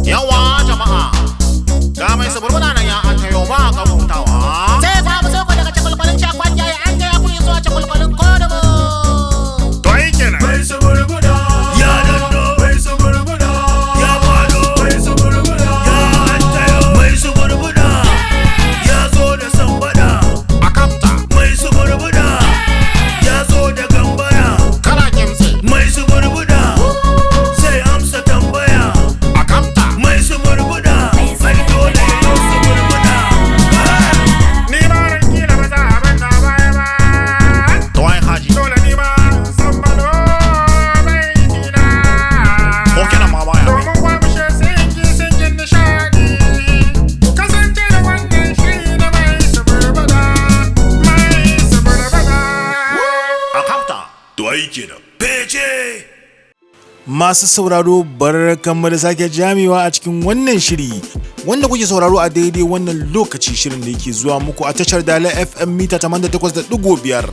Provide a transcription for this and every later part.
Yawa jama'a, ga mai suburbuna nan ya an tayo ba ka hutawa. Sai fa mu soko daga cakulkulin cakwakiya ya an taya ku zuwa cakulkulin kodumo. To yi kenan. Mai suburbuda Ya danno. Mai suburbuda Ya fado. Mai suburbuda Ya antayo. Mai suburbuda. Ya zo da sambada. A kafta, Mai suburbuda. Ya zo da gambara. kana kimtsi. Mai suburbuda. Sai amsa tambaya. A kafta. Mai suburbuda. Ai dole ya yi suburbuda. Ni ma ran kila ba za a banna baya ba. To ai haji. Dole ni ma in san balo bai gida. Ko kenan ma baya. Domin kwamshe sinki sinkin nishaɗi. Ku kasance da wannan shiri na mai suburbuɗa, mai suburbuɗa. A kafta. To ai kenan. Fece. Masu sauraro, barkanmu da sake jamewa a cikin wannan shiri wanda kuke sauraro a daidai wannan lokaci, shirin da yake zuwa muku a tashar Dala FM mita 88.5,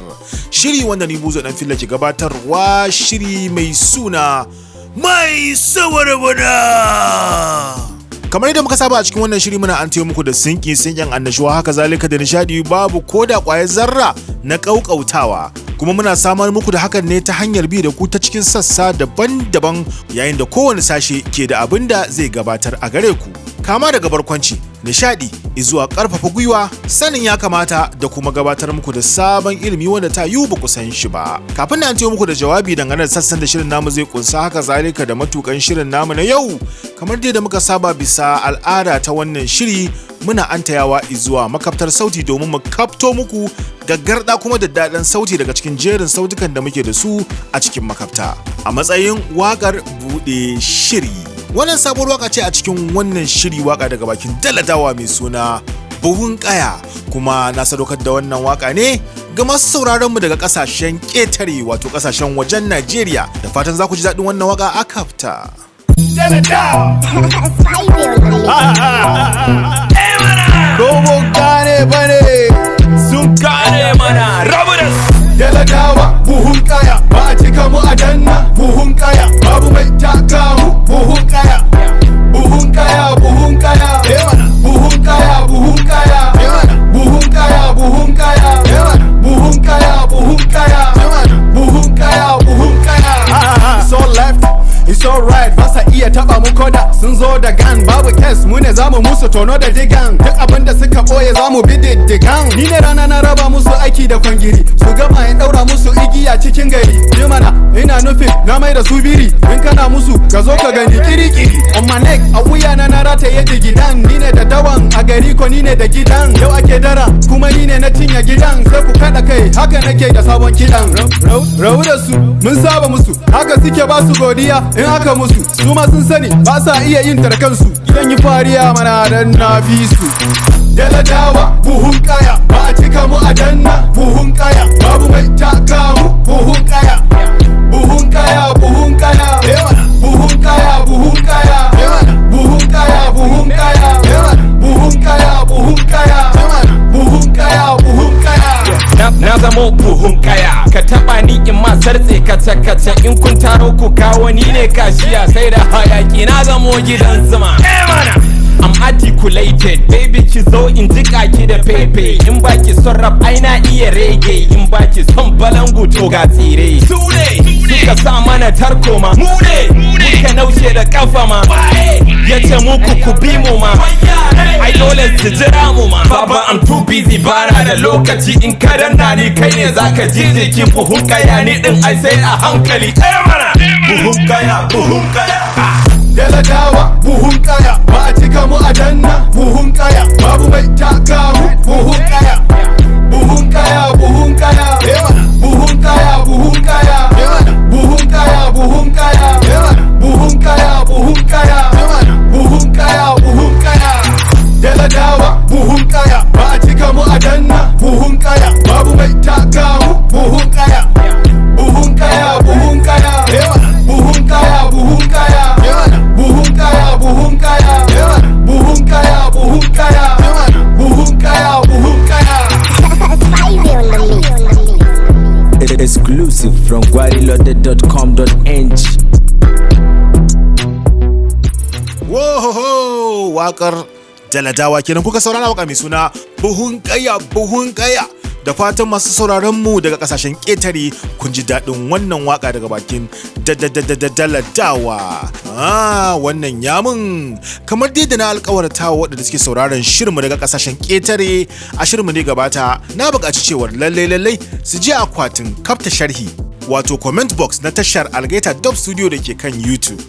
shiri wanda ni Buzo Dan Filla ke gabatarwa, shiri mai suna Mai suburbuda. Kamar yadda muka saba, a cikin wannan shiri muna an tayo muku da sinki sinkin annashuwa, haka zalika da nishadi, babu ko da kwayar zarra na kaukautawa. Kuma muna samar muku da hakan ne ta hanyar bi da ku ta cikin sassa daban-daban, yayin da kowane sashe ke da abin da zai gabatar a gare ku, kama daga barkwanci, nishadi, zuwa karfafa gwiwa, sanin ya kamata, da kuma gabatar muku da sabon ilimi wanda ta yiwu ba ku san shi ba. Kafin na an muku da jawabi dangane da sassan da shirin namu zai kunsa, haka zalika da matukan shirin namu na yau, kamar dai da muka saba bisa al'ada ta wannan shiri, muna antayawa zuwa makaftar sauti domin mu kafto muku gaggarda kuma da daɗin sauti daga cikin jerin sautukan da muke da su a cikin makafta a matsayin waƙar buɗe shiri. Wannan sabuwar waka ce a cikin wannan shiri, waka daga bakin Daladawa mai suna Buhun Kaya. Kuma na sadaukar da wannan waka ne ga masu sauraron mu daga kasashen ƙetare, wato kasashen wajen Najeriya. Da fatan za ku ji daɗin wannan waka a kafta. Domin gane bane. Sun kare mana rabu da su. Talakawa buhun kaya, ba a cika mu a danna buhun kaya, babu mai taka mu buhun kaya, buhun kaya, buhun kaya, buhun kaya, buhun kaya, buhun kaya, buhun kaya, buhun kaya, buhun kaya, buhun kaya, buhun kaya. It's all left, it's all right, ba sa iya taba mu koda sun zo da gan, babu kes, mu ne zamu musu tono da digan, duk abin da suka boye zamu bi diddigan. Ni ne rana na raba musu aiki da kwangiri, su gama in daura musu igiya cikin gari. Ji mana, ina nufin na mai da su biri, in kana musu ka zo ka gani kiri-kiri. On my neck, a wuya na na rataye jigidan, ni ne da dawan a gari ko ni ne da gidan. Yau ake dara kuma ni ne na cinye gidan, sai ku kada kai, haka nake da sabon kidan. Rabu da su, mun saba musu, haka suke ba su godiya in aka musu, su ma sun sani ba sa iya yin tarkansu. Zan yi fariya mana dan na fi su. Daladawa buhun kaya, ba a cika mu a danna buhun kaya, babu mai taka mu buhun kaya, buhun kaya, buhun kaya, buhun kaya, buhun kaya, buhun kaya, buhun kaya, buhun kaya, buhun kaya, buhun kaya, buhun kaya. Na zamo buhun kaya, ka taba ni in ma sartse kace kace, in kun taro ku kawo ni ne kashiya, sai da hayaki na zamo gidan zuma. I'm articulated, baby, ki zo in jika ki da pepe, in baki son rap ai na iya reggae, in baki son balangu to ga tsire. Su ne suka sa mana tarko ma, mu ne muka naushe da kafa ma, ya ce muku ku bi mu ma, ai dole su jira mu ma. Baba, I'm too busy, bara da lokaci, in ka danna ni kai ne zaka ji jiki. Buhun kaya ni din ai sai a hankali. Eh mana. Buhun kaya, buhun kaya. Daladawa buhun kaya, ba a cika mu a danna buhun kaya, babu mai taka mu buhun kaya, buhun kaya, buhun kaya, buhun kaya, buhun kaya, buhun kaya, buhun kaya, buhun kaya, buhun kaya, buhun kaya, buhun kaya. Daladawa buhun kaya, ba a cika mu a danna buhun kaya, babu mai taka mu buhun kaya, buhun kaya, buhun kaya, buhun kaya, buhun kaya, buhun kaya, buhun kaya, buhun kaya, buhun kaya, buhun kaya, buhun kaya. Exclusive from guarilode.com.ng. Wohoho! Wakar Jaladawa kenan kuka saurara, waka mai suna Buhun Kaya, Buhun Kaya. Da fatan masu sauraron mu daga kasashen ƙetare kun ji daɗin wannan waka daga bakin Jaladawa. Ah, wannan yamin kamar dai da na alkawarta wa waɗanda suke sauraron shirinmu daga kasashen ƙetare a shirinmu ne gabata, na buƙaci cewar lallai lallai su je akwatin kafta sharhi, wato comment box na tashar Algaita Dub Studio da ke kan YouTube,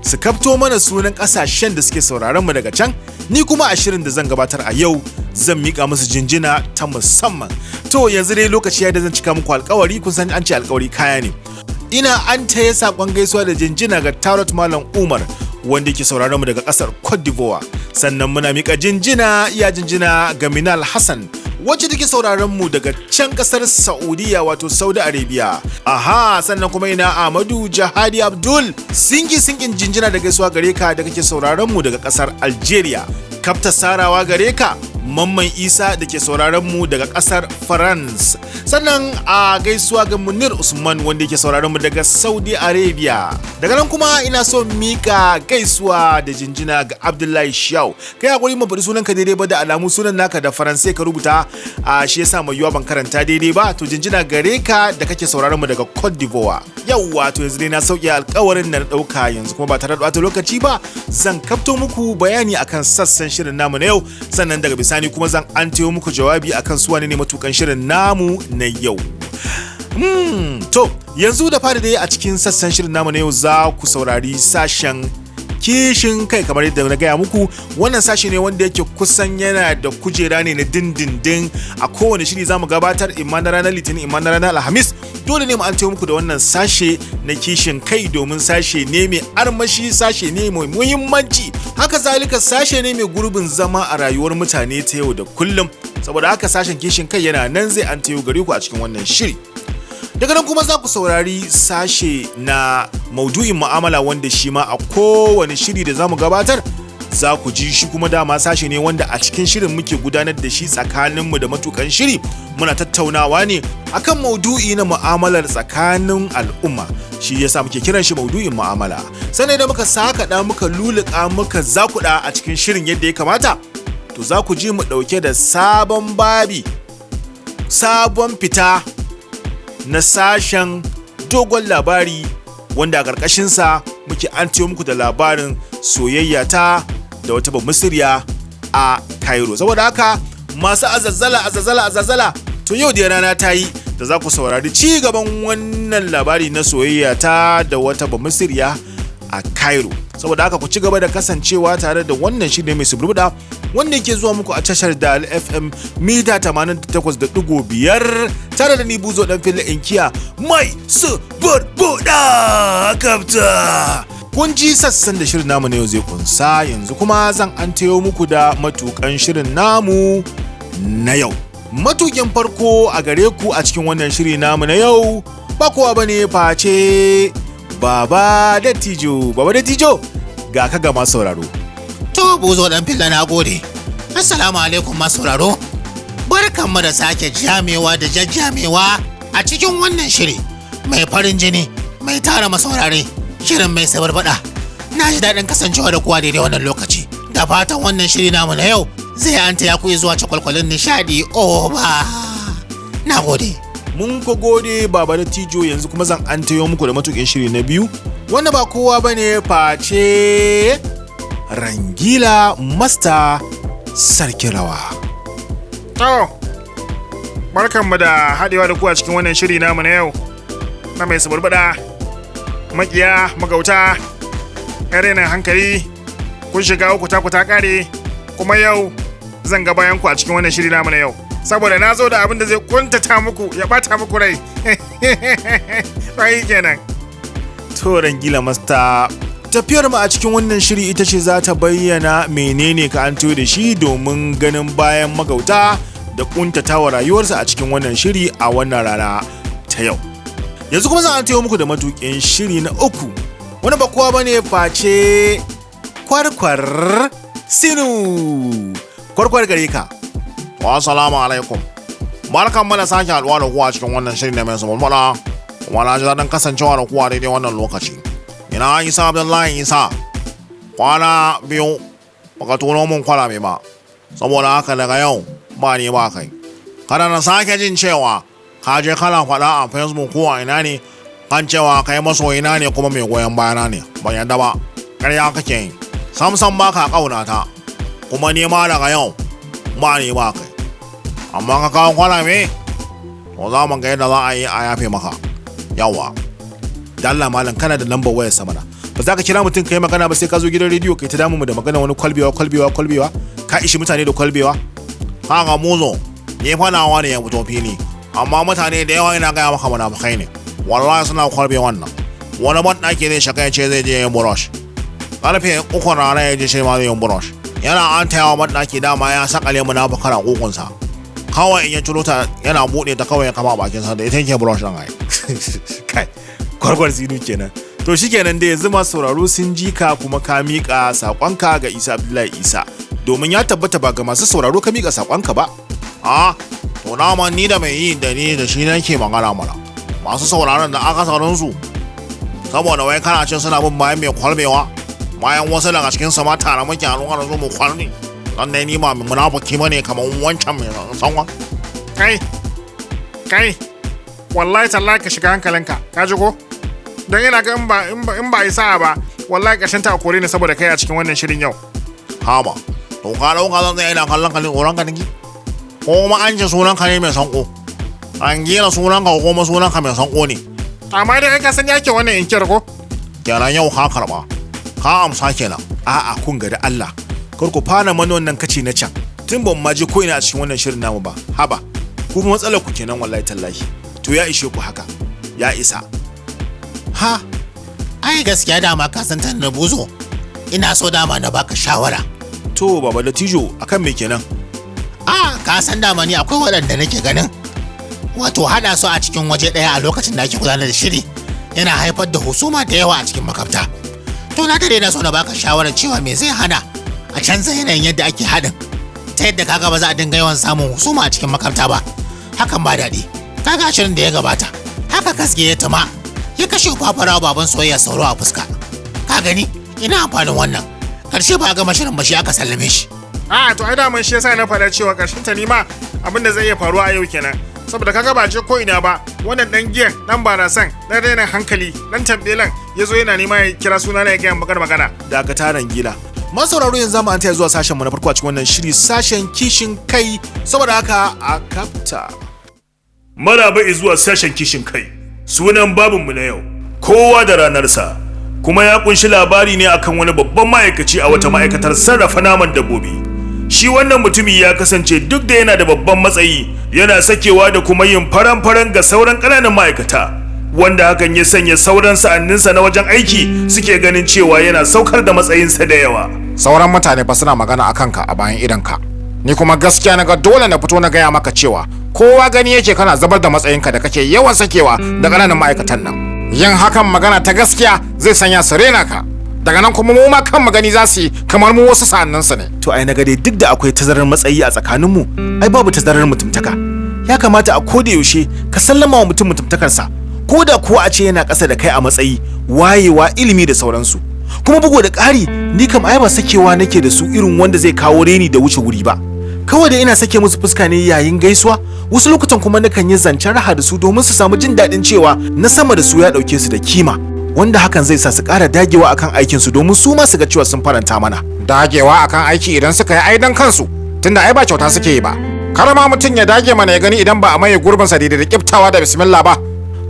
su kafto mana sunan kasashen da suke sauraron mu daga can. Ni kuma a shirin da zan gabatar a yau zan mika musu jinjina ta musamman. To, yanzu dai lokaci ya da zan cika muku alkawari. Kun san an ce alkawari kaya ne. Ina an taya sakon gaisuwa da jinjina ga Tarot Malam Umar wanda ke sauraron mu daga kasar Cote d'Ivoire. Sannan muna mika jinjina iya jinjina ga Minal Hassan wacce take sauraron mu daga can kasar Saudiya, wato Saudi Arabia. Aha, sannan kuma ina Ahmadu Jahadi Abdul, sinki sinkin jinjina da gaisuwa gare ka da kake sauraron mu daga kasar Algeria. Kafta sarawa gare ka Mamman Isa da ke sauraron mu daga kasar France. Sannan a gaisuwa ga Munir Usman wanda yake sauraron mu daga Saudi Arabia. Daga nan kuma ina so mika gaisuwa da jinjina ga Abdullahi Shau. Kai hakuri mu faɗi sunan ka daidai ba, da alamu sunan naka da Faransai ka rubuta, a shi yasa mai yiwuwa ban karanta daidai ba. To, jinjina gare ka da kake sauraron mu daga Cote d'Ivoire. Yawwa, to yanzu dai na sauke alkawarin da na ɗauka. Yanzu kuma ba tare da ɓata lokaci ba zan kafto muku bayani akan sassan shirin namu na yau, sannan daga bisani kuma zan an muku jawabi akan su wane ne matukan shirin namu na yau. To yanzu da fari dai a cikin sassan shirin namu na yau za ku saurari sashen kishin kai. Kamar yadda na gaya muku, wannan sashe ne wanda yake kusan yana da kujera ne na dindindin a kowane shiri zamu gabatar, imma na ranar Litinin, imma na ranar Alhamis. Dole ne mu an muku da wannan sashe na kishin kai domin sashe ne mai armashi, sashe ne mai muhimmanci, haka zalika sashe ne mai gurbin zama a rayuwar mutane ta yau da kullum. Saboda haka sashen kishin kai yana nan zai an gare ku a cikin wannan shiri. Daga nan kuma za ku saurari sashe na maudu'in mu'amala, wanda shi ma a kowane shiri da za mu gabatar za ku ji shi. Kuma dama sashe ne wanda a cikin shirin muke gudanar da shi tsakaninmu da matukan shiri. Muna tattaunawa ne akan maudu'i na mu'amalar tsakanin al'umma, shi yasa muke kiran shi maudu'in mu'amala. Sannan idan muka sakaɗa, muka luluka, muka zakuɗa a cikin shirin yadda ya kamata, to za ku ji mu ɗauke da sabon babi, sabon fita na sashen dogon labari, wanda a ƙarƙashinsa muke an muku da labarin soyayya ta da wata Bamisiriya a Cairo. Saboda haka masu azazzala, azazzala, azazzala, to yau da rana ta yi da za ku saurari ci gaban wannan labari na soyayya ta da wata Bamisiriya a Cairo. Saboda haka ku ci gaba da kasancewa tare da wannan shiri mai suburbuda wanda yake zuwa muku a tashar Dal FM mita 88.5 tare da ni Buzo Dan Fili Inkiya mai suburbuda kafta. Kun ji sassan da shirin namu na yau zai kunsa. Yanzu kuma zan an tayo muku da matukan shirin namu na yau. Matukin farko a gare ku a cikin wannan shiri namu na yau ba kowa bane face Baba Dattijo. Baba Dattijo, ga ka ga masu sauraro. To, Buzo Dan Filla, na gode. Assalamu alaikum masu sauraro. Barkanmu da sake jamewa da jajjamewa a cikin wannan shiri mai farin jini mai tara masaurare, shirin mai sabarbada. Na ji daɗin kasancewa da kuwa daidai wannan lokaci. Da fatan wannan shiri namu na yau zai anta ya kuyi zuwa cakwalkwalin nishaɗi. Oh ba. Na gode. Mun ko gode, Baba Dattijo. Yanzu kuma zan an tayo muku da matukin shiri na biyu wanda ba kowa bane face Rangila Master Sarki Rawa. To, barkanmu da haɗewa da ku a cikin wannan shiri namu na yau na mai suburbuɗa. Makiya, magauta, 'yan rainin hankali, kun shiga uku ta ku ta ƙare, kuma yau zan ga bayan ku a cikin wannan shiri namu na yau. Saboda na zo da abin da zai kuntata muku ya ɓata muku rai. Rai kenan. To, Rangila Master, tafiyar mu a cikin wannan shiri ita ce za ta bayyana menene ka an da shi domin ganin bayan magauta da kuntatawa rayuwarsa a cikin wannan shiri a wannan rana ta yau. Yanzu kuma zan an muku da matuƙin shiri na uku wani ba kowa bane face Kwarkwar Sinu. Kwarkwar, gare ka. Assalamu alaikum. Barkan mu da sake haɗuwa da ku a cikin wannan shiri na mai suburbuda. Kuma na ji daɗin kasancewa da ku a daidai wannan lokaci. Ina Isa Abdullahi Isa. Kwana biyu Baka tono mun kwalabe ba. Saboda haka daga yau ba ni ba kai. Kada na sake jin cewa ka je kana faɗa a Facebook ko a ina ne kan cewa kai masoyina ne kuma mai goyon bayana ne. Ban yadda ba. Ƙarya kake yi. Samsam ba ka ƙauna ta. Kuma ni ma daga yau ba ni ba kai. Amma ka kawo kwalabe to za mu ga yadda za a yi a yafe maka. Yawwa. Da Allah malam, kana da lambar wayar sa mana. Ba za ka kira mutum kai magana ba sai ka zo gidan rediyo kai ta damu mu da magana wani kwalbewa kwalbewa kwalbewa. Ka ishi mutane da kwalbewa. Kaga muzo, ni fa nawa ne ya fito fili, amma mutane da yawa ina gaya maka munafukai ne. Wallahi suna kwalbe wannan. Wani banɗaki zai shiga ya ce zai je yin brush. Karfe 3 rana ya je shi ma zai yin brush. Yana an tayawa banɗaki dama ya sakale munafukan a kukunsa. Kawai in ya ciro ta yana buɗe ta kawai ya kama bakinsa da ita yake brush ɗin ai. Kai, kwarkwar zinu kenan. To shikenan dai, yanzu masu sauraro sun ji ka kuma ka miƙa saƙonka ga Isa Abdullahi Isa. Domin ya tabbata ba ga masu sauraro ka miƙa saƙonka ba. A, to dama ni da mai yi da ni da shi nake magana mana. Masu sauraron da aka sauran su. Saboda wai kana cin suna bin bayan mai kwalbewa. Bayan wasu daga cikin su ma tare muke a lokacin su mu kwalni. Dan dai ni ba mai munafiki bane kamar wancan mai sanwa. Kai, kai, wallahi tallahi ka shiga hankalinka, ka ji ko? Don ina ga in ba yi sa'a ba, wallahi ƙarshen ta a kore ni saboda kai a cikin wannan shirin yau. Haba, to ka dauka zan tsaya ina kallon ka ne tsoron ka nake? Ko kuma an ce sunan ka ne mai sanko? An gina sunan ka ko kuma sunan ka mai sanko ne? Amma dai kai ka san yake wannan inkiyar ko? Kenan yau ka karba. Ka amsa kenan. A'a, kun ga da Allah. Kar ku fara mana wannan kace na can. Tun ban ma je ko ina a cikin wannan shirin namu ba. Haba, ku matsalar ku kenan wallahi tallahi. To ya ishe ku haka. Ya isa. Ha, ai gaskiya dama ka san tana buzo. Ina so dama na baka shawara. To baba Dattijo, akan me kenan? A ka san dama ni akwai waɗanda nake ganin. Wato haɗa su a cikin waje ɗaya a lokacin da ake gudanar da shiri yana haifar da husuma da yawa a cikin makabta. To na dare na so na baka shawarar cewa me zai hana a canza yanayin yadda ake haɗin. Ta yadda kaga ba za a dinga yawan samun husuma a cikin makabta ba. Hakan ba daɗi. Kaga shirin da ya gabata. Haka kaske ya tuma ya kashe fafarawa baban soyayya sauro a fuska. Ka gani ina amfanin wannan. Karshe ba a gama shirin ba shi aka sallame shi. A to ai daman shi yasa na faɗa cewa ƙarshen ta ni ma abin da zai iya faruwa a yau kenan. Saboda kaga ba je ko ina ba, wannan dan giyan, dan barasan, dan rainin hankali, dan tambelan ya zo yana nema ya kira suna na ya gaya bakar magana. Dakata gila. Masu sauraro, yanzu zamu an taya zuwa sashen mu na farko a cikin wannan shiri, sashen kishin kai, saboda haka a kafta. Maraba zuwa sashen kishin kai. Sunan babinmu na yau, kowa da ranarsa, kuma ya kunshi labari ne akan wani babban ma'aikaci a wata ma'aikatar sarrafa naman dabbobi. Shi wannan mutumi ya kasance duk da yana da babban matsayi, yana sakewa da kuma yin faran-faran ga sauran ƙananan ma'aikata, wanda hakan ya sanya sauran sa'anninsa na wajen aiki suke ganin cewa yana saukar da matsayinsa da yawa. Sauran mutane fa suna magana akan ka a bayan idonka. Ni kuma gaskiya na ga dole na fito na gaya maka cewa kowa gani yake kana zubar da matsayinka da kake yawan sakewa da ƙananan ma'aikatan nan. Yin hakan, magana ta gaskiya, zai sanya su rena ka. Daga nan kuma mu ma kan magani za su yi kamar mu wasu sa'anninsu ne. To ai na ga dai duk da akwai tazarar matsayi a tsakaninmu, ai babu tazarar mutumtaka. Ya kamata a koda yaushe ka sallama wa mutum mutumtakarsa, ko da kuwa a ce yana ƙasa da kai a matsayi, wayewa, ilimi da sauransu. Kuma bugu da ƙari, ni kam ai ba sakewa nake da su irin wanda zai kawo reni da wuce wuri ba. Kawai da ina sake musu fuska ne yayin gaisuwa, wasu lokutan kuma nakan yi zancen raha da su domin su samu jin daɗin cewa na sama da su ya ɗauke su da kima, wanda hakan zai sa su ƙara dagewa akan aikinsu domin su ma su ga cewa sun faranta mana. Dagewa akan aiki idan suka yi ai dan kansu, tunda ai ba kyauta suke yi ba. Kar ma mutum ya dage mana ya gani idan ba a maye gurbinsa daidai da kiftawa da bismillah ba.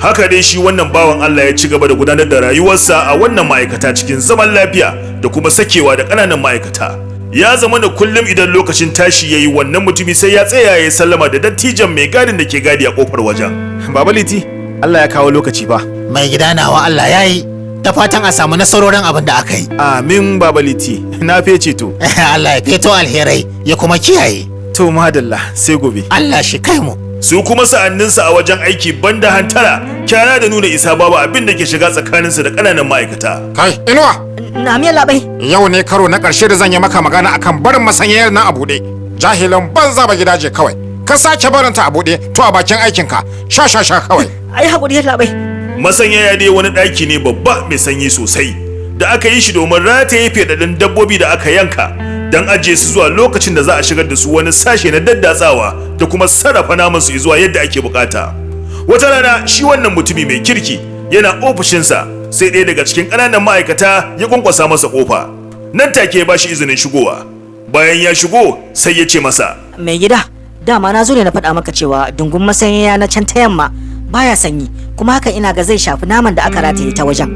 Haka dai shi wannan bawan Allah ya ci gaba da gudanar da rayuwarsa a wannan ma'aikata cikin zaman lafiya da kuma sakewa da ƙananan ma'aikata. Ya zama da kullum idan lokacin tashi yayi, wannan mutumi sai ya tsaya ya sallama da dattijan mai gadin da ke gadi a kofar wajen. Baba Liti, Allah ya kawo lokaci ba. Mai gida nawa, Allah ya yi. Da fatan a samu nasarorin abin da aka yi. Amin, Baba Liti, na fece to. Allah ya feto alherai ya kuma kiyaye. To madalla, sai gobe. Allah shi kai mu. Su kuma sa'anninsa a wajen aiki, banda hantara, kyara da nuna isa, babu abin da ke shiga tsakaninsa da ƙananan ma'aikata. Kai, Inuwa, Na miyan labai. yau ne karo na ƙarshe da zan yi maka magana akan barin masanyayar nan a buɗe. Jahilin banza ba gidaje kawai. Ka sake barinta a buɗe to a bakin aikinka. Sha sha sha kawai. Ai hakuri labai. Masanyaya dai wani ɗaki ne babba mai sanyi sosai da aka yi shi domin rataye feɗaɗɗun dabbobi da aka yanka. Don ajiye su zuwa lokacin da za a shigar da su wani sashe na daddatsawa da kuma sarrafa naman su zuwa yadda ake bukata. Wata rana shi wannan mutumi mai kirki yana ofishinsa sai ɗaya daga cikin ƙananan ma'aikata ya kwankwasa masa ƙofa. Nan take ya bashi izinin shigowa. Bayan ya shigo sai ya ce masa, Mai gida, dama na zo ne na faɗa maka cewa dungun masanyaya na can ta yamma baya sanyi, kuma hakan ina ga zai shafi naman da aka rataye ta wajen.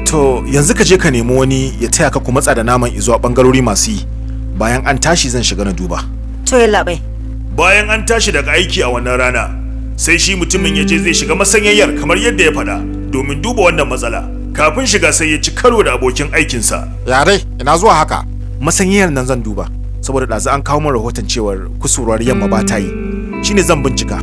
To yanzu ka je ka nemi wani ya taya ka ku matsa da naman izuwa bangarori masu yi. Bayan an tashi zan shiga na duba. To yallaɓai. Bayan an tashi daga aiki a wannan rana, sai shi mutumin ya je zai shiga masanyayyar kamar yadda ya faɗa domin duba wannan matsala. Kafin shiga sai ya ci karo da abokin aikinsa. Yare, ina zuwa haka? Masanyayyar nan zan duba saboda ɗazu an kawo min rahoton cewar kusurwar yamma ba ta yi. Shine zan bincika.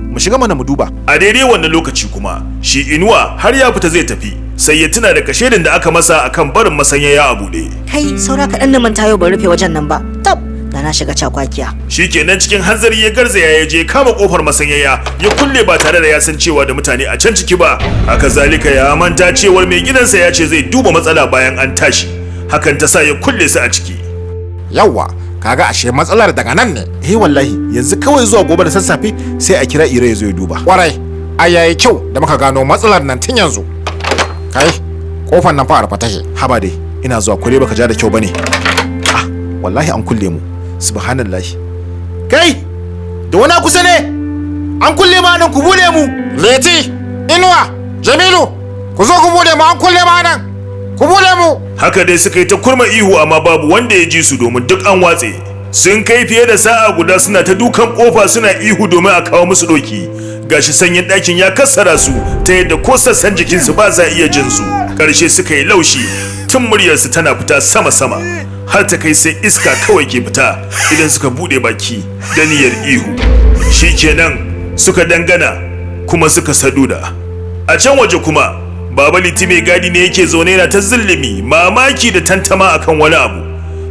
Mu shiga mana mu duba. A daidai wannan lokaci kuma, shi Inuwa har ya fita zai tafi, sai ya tuna da kashedin da aka masa akan barin masanyaya a buɗe. Kai saura kaɗan na manta yau ban rufe wajen nan ba. Tab, da na shiga cakwakiya. Shikenan cikin hanzari ya garzaya ya je kama kofar masanyaya ya kulle ba tare da ya san cewa da mutane a can ciki ba. Haka zalika ya manta cewar mai gidansa ya ce zai duba matsala bayan an tashi. Hakan ta sa ya kulle su a ciki. Yawwa, kaga ashe matsalar daga nan ne. Eh wallahi, yanzu kawai zuwa gobe da sassafe sai a kira Ire ya zo ya duba. Kwarai, ai yayi kyau da muka gano matsalar nan tun yanzu. Kai, kofar nan fa a rufe take. Haba dai, ina zuwa kure baka ja da kyau bane. Ah, wallahi an kulle mu. Subhanallahi. Kai, da wani kusa ne? An kulle ma nan, ku bude mu. Leti, Inuwa, Jamilu, ku zo ku bude mu, an kulle ma nan. Ku bude mu. Haka dai suka yi ta kurma ihu amma babu wanda ya ji su domin duk an watse. Sun kai fiye da sa'a guda suna ta dukan kofa suna ihu domin a kawo musu doki. Gashi sanyin ɗakin ya kassara su ta yadda ko sassan jikinsu ba za iya jin su. Ƙarshe suka yi laushi tun muryarsu tana fita sama-sama har ta kai sai iska kawai ke fita idan suka buɗe baki da niyyar ihu. Shikenan suka dangana kuma suka saduda. A can waje kuma Baba Liti mai gadi ne yake zaune yana ta zillimi mamaki da tantama akan wani abu.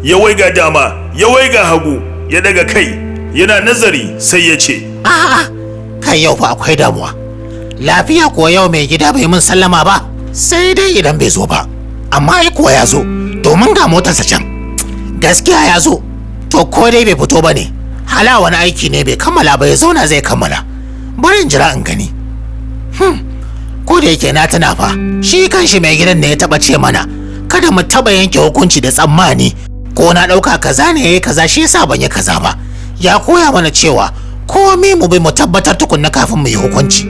Ya waiga dama, ya waiga hagu, ya daga kai, yana nazari sai ya ce, A'a, kai yau fa akwai damuwa. Lafiya kuwa yau mai gida bai mun sallama ba, sai dai idan bai zo ba. Amma ai kuwa ya zo, domin ga motarsa can. Gaskiya ya zo, to ko dai bai fito ba ne. Hala wani aiki ne bai kammala ba ya zauna zai kammala. Bari in jira in gani. Ko da yake na tuna fa, shi kanshi mai gidan ne ya taba ce mana, kada mu taba yanke hukunci da tsammani ko na ɗauka kaza ne yayi kaza shi yasa ban yi kaza ba. Ya koya mana cewa komai mu bi mu tabbatar tukunna kafin mu yi hukunci.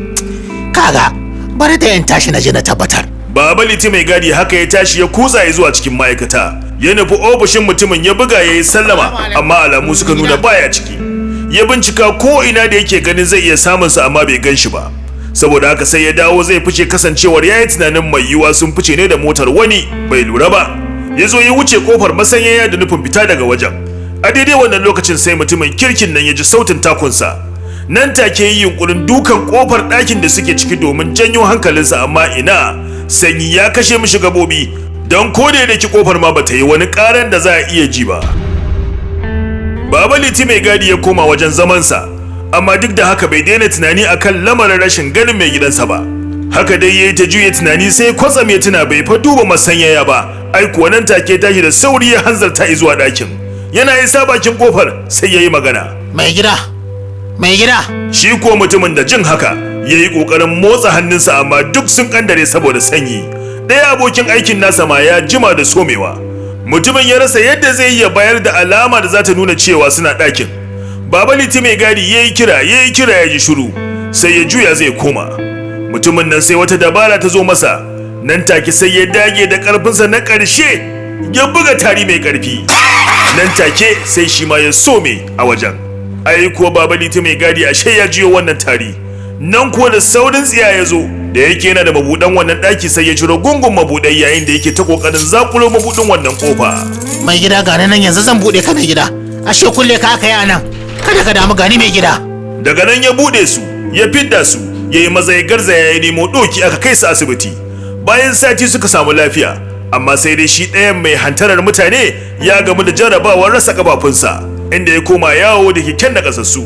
Kaga, bari da in tashi na je na tabbatar. Baba Liti mai gadi haka ya tashi ya kutsa ya zuwa cikin ma'aikata. Ya nufi ofishin mutumin ya buga ya yi sallama amma alamu suka nuna baya ciki. Ya bincika ko ina da yake ganin zai iya samunsa amma bai gan shi ba. Saboda haka sai ya dawo zai fice kasancewar ya yi tunanin mai yiwuwa sun fice ne da motar wani bai lura ba. Ya zo ya wuce kofar masanyaya da nufin fita daga wajen. A daidai wannan lokacin sai mutumin kirkin nan ya ji sautin takunsa. Nan take yi yunkurin dukan kofar ɗakin da suke ciki domin janyo hankalinsa amma ina sanyi ya kashe mishi gabobi don ko da ki kofar ma bata yi wani karan da za a iya ji ba. Baba Liti mai gadi ya koma wajen zamansa amma duk da haka bai daina tunani akan lamarin rashin ganin mai gidansa ba. Haka dai yayi ta juya tunani sai kwatsam ya tuna bai fa duba masanyaya ba. Ai kuwa nan take tashi da sauri ya hanzarta zuwa ɗakin. Yana isa bakin kofar sai yayi magana. Mai gida, mai gida. Shi ko mutumin da jin haka ya yi ƙoƙarin motsa hannunsa amma duk sun kandare saboda sanyi. Ɗaya abokin aikin nasa ma ya jima da somewa. Mutumin ya rasa yadda zai iya bayar da alama da za ta nuna cewa suna ɗakin. Baba Liti mai gadi ya yi kira, ya yi kira ya ji shiru, sai ya juya zai koma. Mutumin nan sai wata dabara ta zo masa, nan take sai ya dage da ƙarfinsa na ƙarshe ya buga tari mai ƙarfi. Nan take sai shi ma ya some a wajen. Ai kuwa Baba Liti mai gadi ashe ya jiyo wannan tari. Nan kuwa da saurin tsiya ya zo, da yake yana da mabuɗan wannan ɗaki sai ya ciro gungun mabuɗai yayin da yake ta ƙoƙarin zakulo mabuɗin wannan ƙofa. Mai gida gani nan yanzu zan buɗe ka mai gida. Ashe kulle ka aka yi a nan. Kada ka damu gani mai gida. Daga nan ya buɗe su, ya fidda su, ya yi maza ya garzaya ya nemo ɗoki aka kai su asibiti. Bayan sati suka samu lafiya, amma sai dai shi ɗayan mai hantarar mutane ya gamu da jarrabawar rasa ƙafafunsa, inda ya koma yawo da keken nakasassu.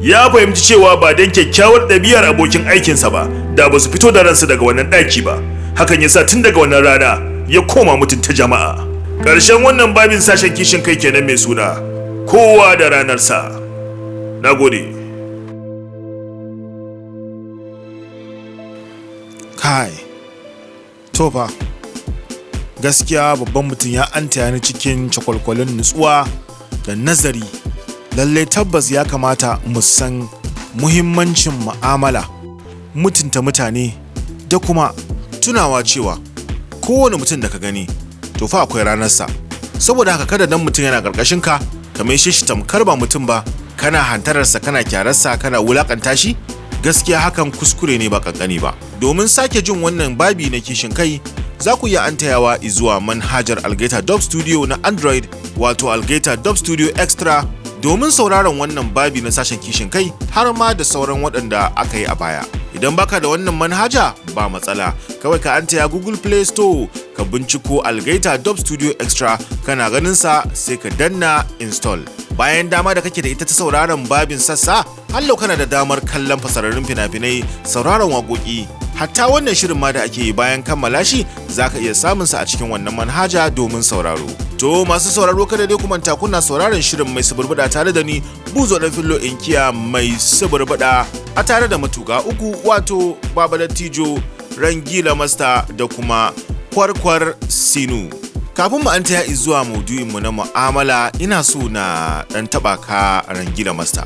Ya fahimci cewa ba don kyakkyawar ɗabi'ar abokin aikinsa ba, da ba su fito da ransu daga wannan ɗaki ba. Hakan ya sa tun daga wannan rana ya koma mutunta jama'a. Ƙarshen wannan babin sashen kishin kai kenan mai suna kowa da ranarsa. Na gode. Kai, to fa, gaskiya babban mutum ya antaya ni cikin cakwalkwalin nutsuwa da nazari. Lallai tabbas ya kamata mu san muhimmancin mu'amala, mutunta mutane da kuma tunawa cewa kowane mutum da ka gani to fa akwai ranarsa. Saboda haka kada dan mutum yana karkashin ka ka maishe shi tamkar ba mutum ba, kana hantararsa, kana kyararsa, kana wulakanta shi. Gaskiya hakan kuskure ne ba kankani ba. Domin sake jin wannan babi na kishin kai, za ku iya antayawa zuwa manhajar Algaita Dub Studio na Android, wato Algaita Dub Studio Extra, domin sauraron wannan babi na sashen kishin kai har ma da sauran waɗanda aka yi a baya. Idan baka da wannan manhaja ba matsala, kawai ka antaya Google Play Store ka binciko Algaita Dub Studio Extra, kana ganin sa sai ka danna install. Bayan dama da kake da ita ta sauraron babin sassa, hallau kana da damar kallon fasararrun fina-finai, sauraron waƙoƙi, hatta wannan shirin ma da ake yi bayan kammala shi zaka iya samun sa a cikin wannan manhaja domin sauraro. To masu sauraro, kada dai ku manta kuna sauraron shirin mai suburbuda tare da ni Buzo dan Fillo Inkiya mai suburbuda, a tare da matuka uku, wato Baba Dattijo, Rangila Master da kuma Kwarkwar Sinu. Kafin mu an taya zuwa maudu'in mu na mu'amala, ina so na dan taba ka, Rangila Master.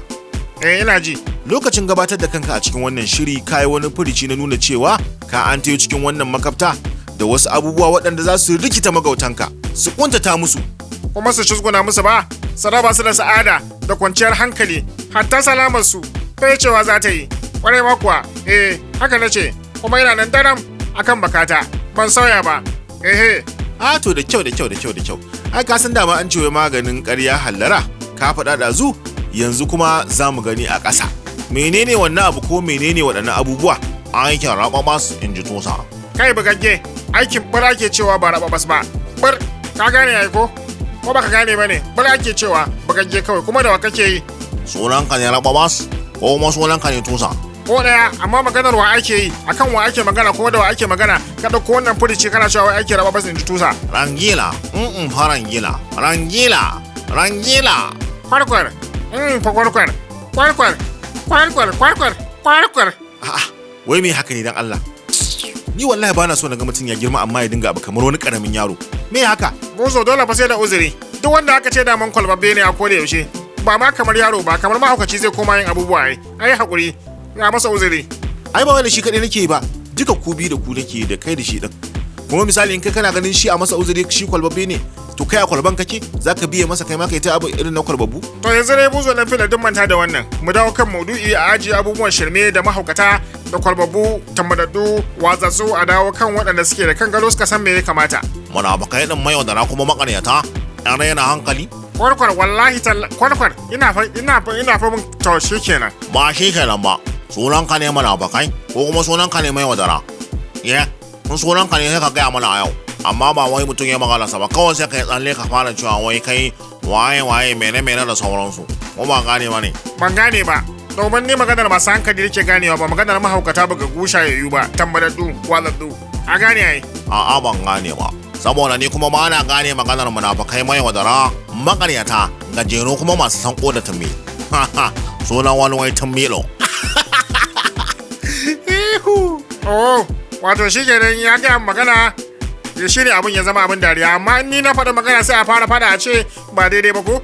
Eh, ina ji. Lokacin gabatar da kanka a cikin wannan shiri, ka yi wani furici na nuna cewa ka an tayo cikin wannan makafta da wasu abubuwa waɗanda za su rikita magautanka, su kuntata musu kuma su cizguna musu ba, su raba su da sa'ada da kwanciyar hankali, hatta salamar su cewa za ta yi. Kwarai ma kuwa, eh, haka na ce, kuma ina nan daram akan bakata, ban sauya ba. Ehe. A to, da kyau, da kyau, da kyau, da kyau. Ai ka san dama an ce wai maganin ƙarya hallara. Ka faɗa ɗazu, yanzu kuma za mu gani a ƙasa. Menene wannan abu ko menene waɗannan abubuwa? Aikin rababas, in ji tusa. Kai bugagge, aikin bar ake cewa, ba rababas ba. Bar, ka gane ai ko? Ko baka gane ba ne? Bar ake cewa, bugagge kawai, kuma da wa kake yi? Sunanka ne rababas ko kuma sunanka ne tusa? Ko daya, amma maganar wa ake yi, akan wa ake magana, kuma da wa ake magana? Ka dauko wannan furici kana cewa wai ake rababas, in ji tusa. Rangila, mm fa rangila, rangila, rangila. Kwarkwar, fa kwarkwar, kwarkwar, kwarkwar, kwarkwar, kwarkwar. A'a, wai me haka ne dan Allah? Ni wallahi bana so na ga mutum ya girma amma ya dinga abu kamar wani karamin yaro. Me haka? Buzo, dole fa sai da uzuri. Duk wanda aka ce daman kwalbabbe ne a koda yaushe, ba ma kamar yaro ba, kamar mahaukaci zai koma yin abubuwa ai. Ai hakuri, ya masa uzuri. Ai ba wai da shi kaɗai nake yi ba, duka ku biyu da ku nake, da kai da shi din. Kuma misali, in kai kana ganin shi a masa uzuri, shi kwalbabbe ne, to kai a kwalban kake zaka biye masa, kai ma kai ta abu irin na kwalbabu? To yanzu dai Buzo na fila, duk manta da wannan. Mu dawo kan maudu'i, a ajiye abubuwan shirme da mahaukata da kwalbabu, tambadaddu, watsatsu, a dawo kan waɗanda suke da kan gado, suka san me ya kamata. Munafukai ɗin mayaudara kuma makaryata, 'yan raina hankali. Kwarkwar, wallahi kwarkwar, ina fa ina fa ina fa mun, to shikenan. Ba shi kenan ba, sunanka ne munafukai ko kuma sunanka ne mayaudara? Ye, in sunanka ne sai ka gaya mana a yau. Amma ba wai mutum ya magana sa ba kawai sai ka yi tsalle ka fara cewa wai kai waye waye, mene mene da sauransu. Ko ba gane ba ne? Ban gane ba. Domin ni maganar masu hankali nake ganewa, ba maganar mahaukata ba ga gusha yayu ba, tambadaddu, watsatsu. A gane ai. A'a, ban gane ba. Saboda ni kuma ba na gane maganar munafukai mayaudara, makaryata, gajeru kuma masu sanko da tumbi. Sunan wani wai tumbilo. Oh, wato shi kenan, ya gaya magana ya shi ne abin ya zama abin dariya, amma in ni na faɗi magana sai a fara faɗa a ce ba daidai ba ko?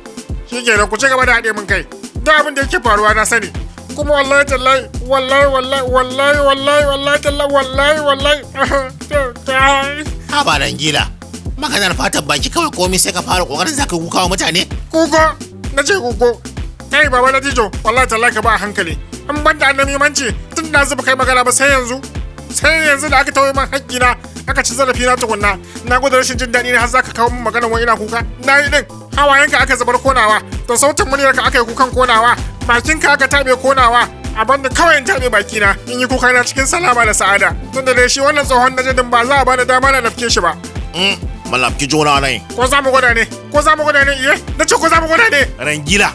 Shi kenan, ku ci gaba da haɗe min kai. Duk abin da yake faruwa na sani. Kuma wallahi tallahi, wallahi wallahi wallahi wallahi wallahi tallahi wallahi wallahi. Ha ba Rangila, maganar fatan baki kawai, komai sai ka fara kokarin zaka kuka wa mutane. Kuko, na ce kuko. Kai baba na tijo, wallahi tallahi ka ba a hankali. In ban da annabimanci tun da zuba kai magana ba sai yanzu. Sai yanzu da aka tauye min haƙƙina, aka ci zarafi na tukunna. Na gwada rashin jin daɗi ne har zaka kawo min maganar wani ina kuka. Na yi ɗin, hawayenka aka zubar konawa, da sautin muryarka aka yi kukan konawa, bakinka aka taɓe konawa. A banda kawai in taɓe bakina in yi kuka na cikin salama da sa'ada. Tunda dai shi wannan tsohon najadin ba za a bani dama na nafke shi ba. Malafki juna ne. Ko za mu gwada ne? Ko za mu gwada ne? Iye? Na ce ko za mu gwada ne? Rangila,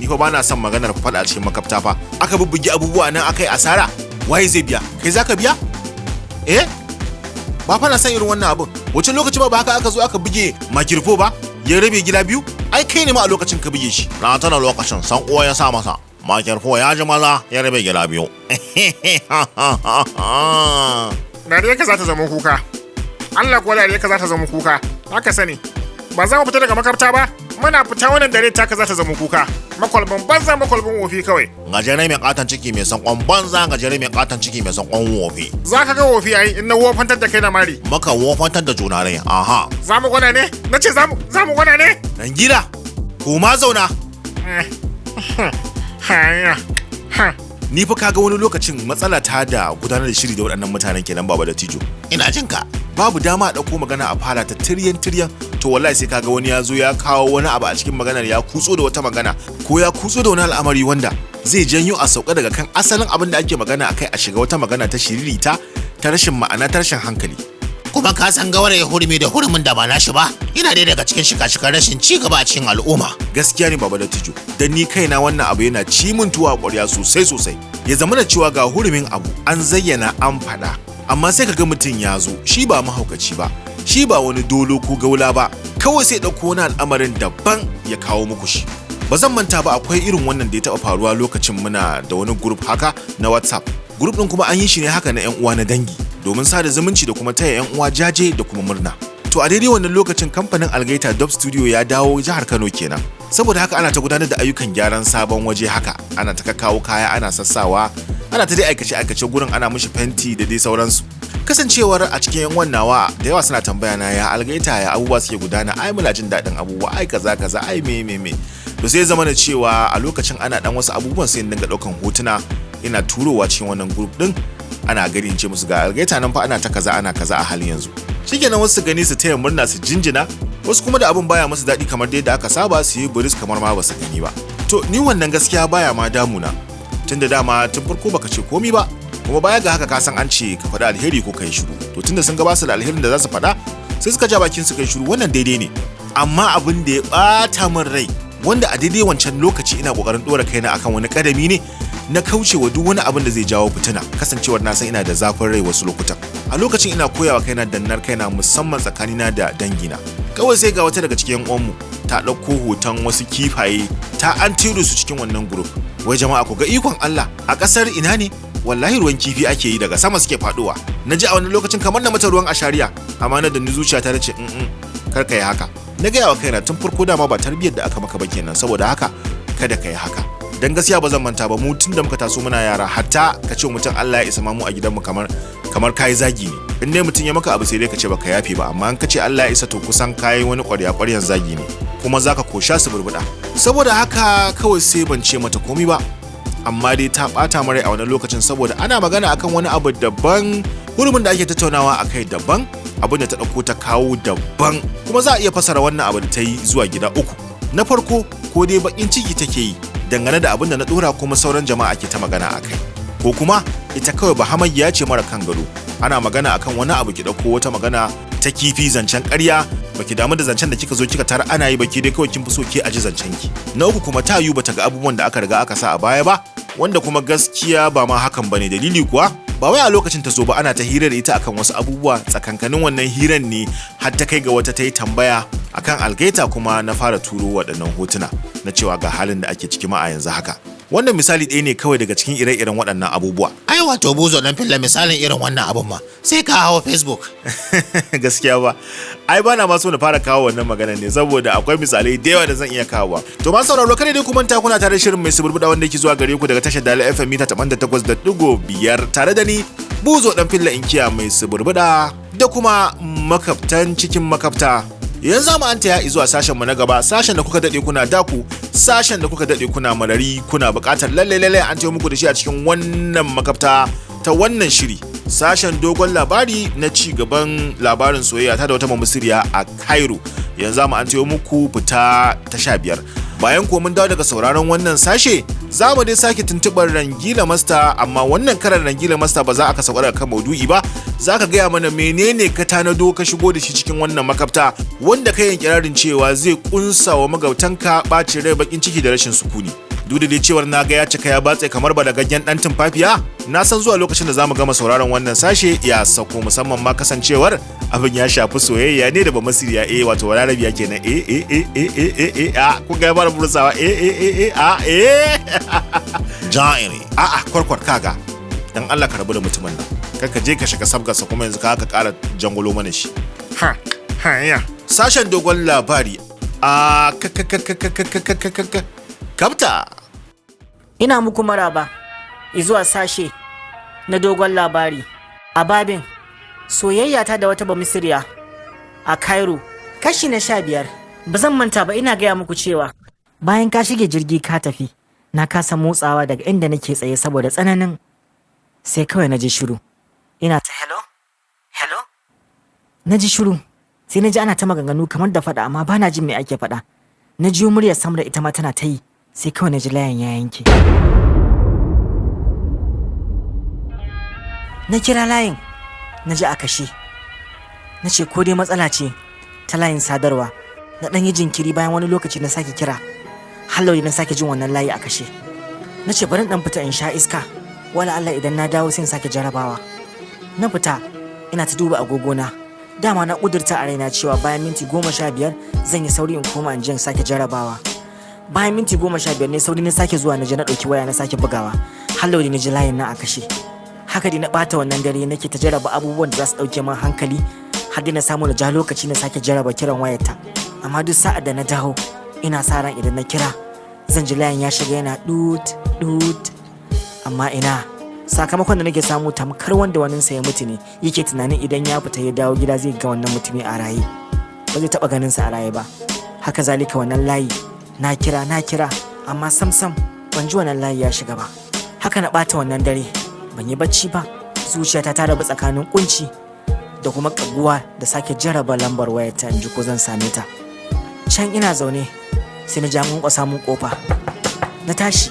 ni fa bana son maganar faɗa a cikin makafta fa. Aka bubbugi abubuwa nan aka yi asara, waye zai biya? Kai zaka biya? Eh? Ba fa na san irin wannan abin. Wace lokaci ba haka aka zo aka buge makirfo ba, ya rabe gida biyu? Ai kai ne ma a lokacin ka buge shi. Na tana lokacin san uwa ya sa masa. Makirfo ya ji maza ya rabe gida biyu. Dariyarka za ta zama kuka. Allah kuwa dariyarka za ta zama kuka. Haka sani. Ba za mu fita daga makarta ba. Muna fita wannan dare taka za ta zama kuka. Makwalbin banza, makwalbin wofi kawai. Gajere mai katon ciki mai sankon banza, gajere mai katon ciki mai sankon wofi. Za ka ga wofi ai in na wofantar da kai na mari. Maka wofantar da juna ne, aha. Za mu gwana ne? Na ce za mu gwana ne? Rangila, ko ma zauna. Ni fa kaga wani lokacin matsala ta da gudanar da shiri da waɗannan mutanen kenan, Baba da Tijo. Ina jin ka. Babu dama a ɗauko magana a fara ta tiryan tiryan, to wallahi sai kaga wani ya zo ya kawo wani abu a cikin maganar, ya kutso da wata magana ko ya kutso da wani al'amari wanda zai janyo a sauka daga kan asalin abin da ake magana akai a shiga wata magana ta shiririta, ta rashin ma'ana, ta rashin hankali. Kuma ka san gauraye hurumi da hurumin da ba nashi ba yana ɗaya daga cikin shika-shikan rashin ci gaba a cikin al'umma. Gaskiya ne, Baba Dattijo, dan ni kaina wannan abu yana ci min tuwa ƙwarya sosai sosai. Ya zama da cewa ga hurumin abu an zayyana an faɗa, amma sai kaga mutum ya zo, shi ba mahaukaci ba, shi ba wani dolo ko gaula ba, kawai sai ɗauko wani al'amarin daban ya kawo muku shi. Ba zan manta ba, akwai irin wannan da ya taɓa faruwa lokacin muna da wani group haka na WhatsApp. Group ɗin kuma an yi shi ne haka na 'yan uwa na dangi domin sada zumunci da kuma taya 'yan uwa jaje da kuma murna. To a daidai wannan lokacin kamfanin Algaita Dub Studio ya dawo jihar Kano kenan. Saboda haka ana ta gudanar da ayyukan gyaran sabon waje haka, ana ta kawo kaya ana sassawa, ana ta dai aikace aikace gurin, ana mishi fenti da dai sauransu. Kasancewar a cikin 'yan nawa da yawa suna tambaya na ya Algaita, ya abubuwa suke gudana, ai muna jin daɗin abubuwa, ai kaza kaza, ai me me me. To sai zama da cewa a lokacin ana dan wasu abubuwan sai in dinga ɗaukan hotuna ina turowa cikin wannan group din, ana gani in ce musu ga Algaita nan fa ana ta kaza ana kaza a halin yanzu. Shikenan wasu su gani su taya murna su jinjina, wasu kuma da abin baya musu daɗi kamar dai da aka saba su yi buris kamar ma basu gani ba. To ni wannan gaskiya baya ma damuna, tunda dama tun farko baka ce komi ba, kuma baya ga haka ka san an ce ka faɗi alheri ko ka yi shiru. To tunda sun ga basu da alherin da za su faɗa sai suka ja bakin su kai shiru, wannan daidai ne. Amma abin da ya ɓata min rai, wanda a daidai wancan lokaci ina kokarin ɗora kaina akan wani kadami ne na kaucewa duk wani abin da zai jawo fitina, kasancewar na san ina da zafin rai wasu lokutan. A lokacin ina koyawa kaina dannar kaina, musamman tsakanina da dangina. Kawai sai ga wata daga cikin yan uwanmu ta ɗauko hoton wasu kifaye ta an tiro su cikin wannan group. Wai jama'a ku ga ikon Allah, a ƙasar ina ne wallahi ruwan kifi ake yi daga sama suke faɗowa. Na ji a wani lokacin kamar na mata ruwan ashariya, amma na danni zuciya ta ce kar ka yi haka. Na gaya wa kaina tun farko dama ba tarbiyyar da aka maka ba kenan, saboda haka kada ka yi haka. Dan gaskiya ba zan manta ba, mu tun da muka taso muna yara, hatta ka ce mutum Allah ya isa ma mu a gidanmu kamar kayi zagi ne. In dai mutum ya maka abu sai dai ka ce baka yafe ba, amma in ka ce Allah ya isa to kusan kayi wani ƙwarya ƙwaryan zagi ne, kuma zaka kosha su burbuɗa. Saboda haka kawai sai ban ce mata komi ba, amma dai ta ɓata min rai a wannan lokacin, saboda ana magana akan wani abu daban, hurumin da ake tattaunawa akai daban, abin da ta ɗauko ta kawo daban. Kuma za a iya fasara wannan abu da ta yi zuwa gida uku. Na farko, ko dai baƙin ciki take yi dangane da abin da na ɗora kuma sauran jama'a ke ta magana a kai, ko kuma ita kawai bahamayya ce mara kan gado, ana magana akan wani abu ki ɗauko wata magana ta kifi, zancen ƙarya, baki damu da zancen da kika zo kika tara ana yi baki dai kawai kin fi so ke aji zancen ki. Na uku kuma, ta yiwu bata ga abubuwan da aka riga aka sa a baya ba, wanda kuma gaskiya ba ma hakan bane. Dalili kuwa ba wai a lokacin ta zo ba, ana ta hira da ita akan wasu abubuwa, tsakankanin wannan hiran ne har ta kai ga wata ta yi tambaya akan Algaita, kuma na fara turo waɗannan hotuna na cewa ga halin da ake ciki ma a yanzu haka. Wannan misali ɗaya ne kawai daga cikin ire-iren waɗannan abubuwa. Ai wato Buzo dan filla, misalin irin wannan abun ma sai ka hawo Facebook. Gaskiya ba, ai bana ma so na fara kawo wannan magana ne, saboda akwai misalai da yawa da zan iya kawowa. To ma sauraro, kada dai ku manta kuna tare shirin mai suburbuda wanda yake zuwa gare ku daga tashar Dala FM mita 88.5, tare da ni Buzo dan filla inkiya mai suburbuda da kuma makaftan cikin makafta. Yanzu mu anta ya zuwa sashen mu na gaba, sashen da kuka dade kuna daku, sashen da kuka dade kuna marari, kuna buƙatar lalle lalle an tayo muku da shi a cikin wannan makafta ta wannan shiri, sashen dogon labari na ci gaban labarin soyayya ta da wata mamusiriya a Cairo. Yanzu mu an tayo muku fita ta 15. Bayan ko mun dawo daga sauraron wannan sashe, za mu dai sake tuntuɓar Rangila Master, amma wannan karan Rangila Master ba za a sauka daga kan maudu'i ba. Za ka gaya mana menene ka tanado ka shigo da shi cikin wannan makafta wanda ka kirarin cewa zai kunsa wa magautanka ɓacin rai, bakin ciki da rashin sukuni. Duk da dai cewar na ga ya cika ya batse kamar balagaggen ɗan tumfafiya, Na san zuwa lokacin da zamu gama sauraron wannan sashe ya sako, musamman ma kasancewar abin ya shafi soyayya ne da Bamasiriya, eh wato Balarabiya kenan. Eh eh eh eh eh eh eh, a kun ga ya fara bursawa. Eh eh eh eh a eh Ja'iri. A'a, kwarkwar, kaga, dan Allah ka rabu da mutumin nan, kar ka je ka shiga sabgarsa kuma yanzu ka ƙara jangolo mana shi. Ha ha ya. Sashen dogon labari a ka ka ka ka ka ka ka ka ka kapta. Ina muku maraba zuwa sashe na dogon labari a babin soyayya ta da wata Bamisiriya a Cairo, kashi na 15. Ba zan manta ba, ina gaya muku cewa bayan ka shige jirgi ka tafi, na kasa motsawa daga inda nake tsaye saboda tsananin, sai kawai na ji shiru. Ina ta "Hello, hello." Na ji shiru, sai na ji ana ta maganganu kamar da faɗa, amma bana jin me ake faɗa. Na jiyo muryar Samra, ita ma tana ta yi, sai kawai na ji layin ya yanke. Na kira layin, na ji a kashe. Na ce ko dai matsala ce ta layin sadarwa. Na ɗan yi jinkiri, bayan wani lokaci na sake kira, hallau na sake jin wannan layi a kashe. Na ce bari in ɗan fita in sha iska, wala Allah idan na dawo sai in sake jarabawa. Na fita ina ta duba agogona. Dama na ƙudurta a raina cewa bayan minti 15 zan yi sauri in koma in je in sake jarabawa. Bayan minti 15 ne sauri na sake zuwa, na je na ɗauki waya na sake bugawa, hallau na ji layin na a kashe. Haka dai na ɓata wannan dare nake ta jaraba abubuwan da za su ɗauke min hankali, har dai na samu na ja lokaci na sake jaraba kiran wayarta. Amma duk sa'ad da na dawo, ina sa ran idan na kira zan ji layin ya shiga yana dut dut, amma ina, sakamakon da nake samu tamkar wanda waninsa ya mutu ne yake tunanin idan ya fita ya dawo gida zai ga wannan mutumi a raye. Ba zai taɓa ganin sa a raye ba. Haka zalika wannan layi, na kira, na kira, amma sam sam ban ji wannan layi ya shiga ba. Haka na ɓata wannan dare, ban yi bacci ba. Zuciyata ta rabu tsakanin kunci da kuma kaguwa da sake jaraba lambar wayarta in ji ko zan same ta. Can ina zaune sai na ji an kwankwasa mun kofa. Na tashi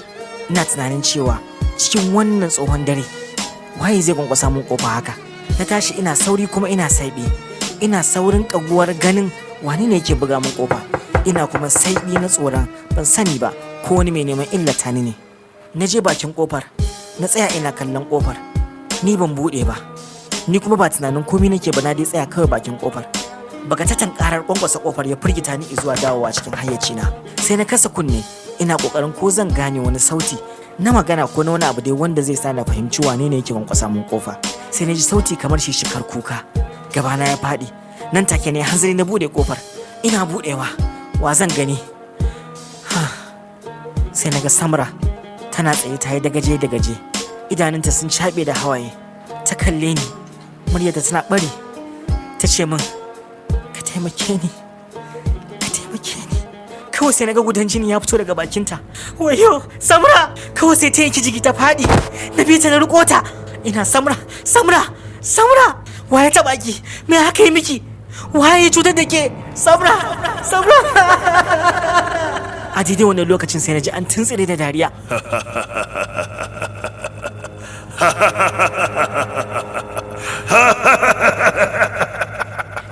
ina tunanin cewa cikin wannan tsohon dare waye zai kwankwasa mun kofa haka. Na tashi ina sauri kuma ina saiɓe, ina saurin kaguwar ganin wani ne yake buga mun kofa, ina kuma saiɓi na tsoron ban sani ba ko wani mai neman illata ni ne. Na je bakin kofar, na tsaya ina kallon kofar. Ni ban buɗe ba, ni kuma ba tunanin komai nake ba, na dai tsaya kawai bakin kofar. Bagatatan karar kwankwasa kofar ya firgita ni zuwa dawowa cikin hayyacina. Sai na kasa kunne ina kokarin ko zan gane wani sauti na magana ko na wani abu dai wanda zai sa na fahimci wane ne yake kwankwasa mun kofa. Sai na ji sauti kamar shishikar kuka. Gabana ya faɗi. Nan take ne hanzari na buɗe kofar. Ina buɗewa, wa zan gani? Sai na ga Samra tana tsaye, ta yi dagaje dagaje, idanunta sun caɓe da hawaye. Ta kalle ni, muryarta tana ɓari, ta ce min, "Ka taimake ni, ka taimake ni." Kawai sai naga gudan jini ya fito daga bakinta. Wayo, Samra! Kawai sai ta yanki jiki ta faɗi. Na bi ta na riko ta, ina, "Samra, Samra, Samra, waye taɓa ki? Me haka yi miki? Waye ya cutar da ke? Samra, Samra!" A daidai wannan lokacin sai na ji an tuntsire da dariya.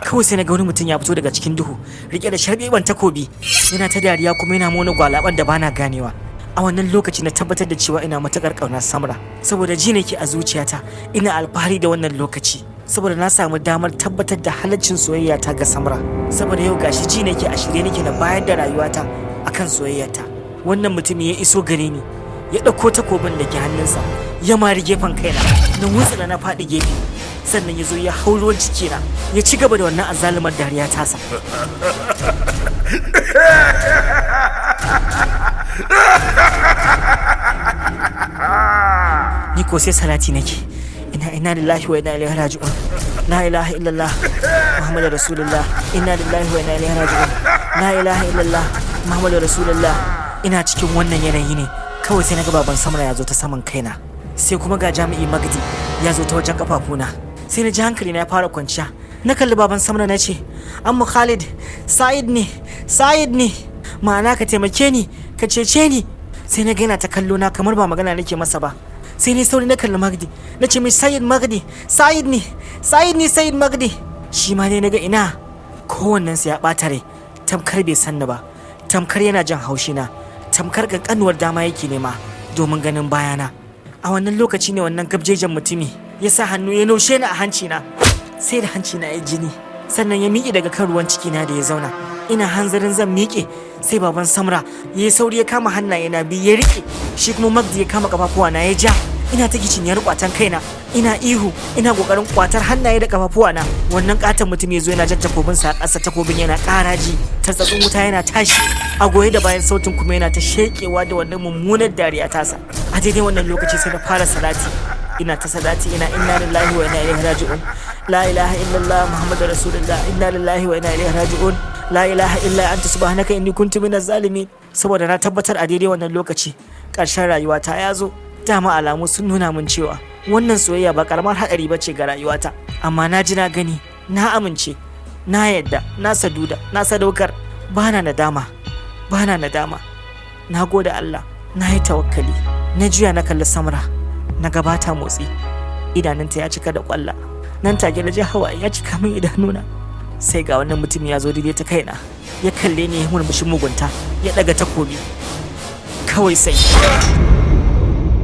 Kawai sai na ga wani mutum ya fito daga cikin duhu rike da sharbeban takobi, yana ta dariya kuma yana mona gwalaban da bana ganewa. A wannan lokaci na tabbatar da cewa ina matakar ƙaunar Samra, saboda ji nake a zuciyata ina alfahari da wannan lokaci, saboda na samu damar tabbatar da halaccin soyayya ta ga Samra, saboda yau gashi ji nake a shirye nake na bayar da rayuwata akan soyayyata. Wannan mutum ya iso gare ni, ya ɗauko takobin da ke hannunsa ya mari gefen kaina, na wutsila na faɗi gefe. Sannan ya zo ya hau ruwan cikina, ya ci gaba da wannan azalumar dariya tasa. Ni ko sai salati nake, ina "Inna lillahi wa inna ilaihi raji'un, la ilaha illallah Muhammadur Rasulullah, inna lillahi wa inna ilaihi raji'un, la ilaha illallah Muhammadur Rasulullah." Ina cikin wannan yanayi ne kawai sai naga baban Samra ya zo ta saman kaina, sai kuma ga jami'i Magdi ya zo ta wajen kafafuna. Sai na ji hankali na ya fara kwanciya. Na kalli baban Samra na ce, "Amma Khalid, Sa'id ne, Sa'id ne, ma'ana ka taimake ni, ka cece ni." Sai na ga yana ta kallo na kamar ba magana nake masa ba. Sai ni sauri na kalli Magdi, na ce mai, "Sa'id Magdi, Sa'id ne, Sa'id ne, Sa'id Magdi." Shi ma dai na ga ina, kowannensa ya ɓata rai, tamkar bai sanni ba, tamkar yana jan haushi na, tamkar kankanuwar dama yake nema domin ganin bayana. A wannan lokaci ne wannan gabjejen mutumi ya sa hannu ya naushe ni a hanci na, sai da hanci na ya jini. Sannan ya miƙe daga kan ruwan ciki na da ya zauna. Ina hanzarin zan miƙe, sai baban Samra ya yi sauri ya kama hannaye na biyu ya riƙe, shi kuma Magdi ya kama kafafuwa na ya ja. Ina ta giciniyar kwatan kaina, ina ihu, ina kokarin kwatar hannaye da kafafuwa na. Wannan katon mutum ya zo yana jan takobin sa a ƙasa, takobin yana ƙaraji, tartsatsin wuta yana tashi a goye da bayan sautin, kuma yana ta shekewa da wannan mummunar dariya tasa. A daidai wannan lokaci sai na fara salati, ina ta salati, ina inna lillahi wa inna ilaihi raji'un, la ilaha illallah muhammadur rasulullah, inna lillahi wa inna ilaihi raji'un, la ilaha illa anta subhanaka inni kuntu minaz zalimin. Saboda na tabbatar a daidai wannan lokaci ƙarshen rayuwata ya zo. Dama alamu sun nuna min cewa wannan soyayya ba karamar hadari ba ce ga rayuwata, amma na ji na gani, na amince, na yadda, na saduda, na sadaukar. Bana nadama, bana nadama. Na gode Allah, na yi tawakkali. Na juya na kalli Samra, na gabata motsi, idanunta ya cika da kwalla. Nan take na ji hawaye ya cika min idanuna. Sai ga wannan mutum ya zo daidai ta kaina, ya kalle ni, ya murmushin mugunta, ya daga takobi kawai sai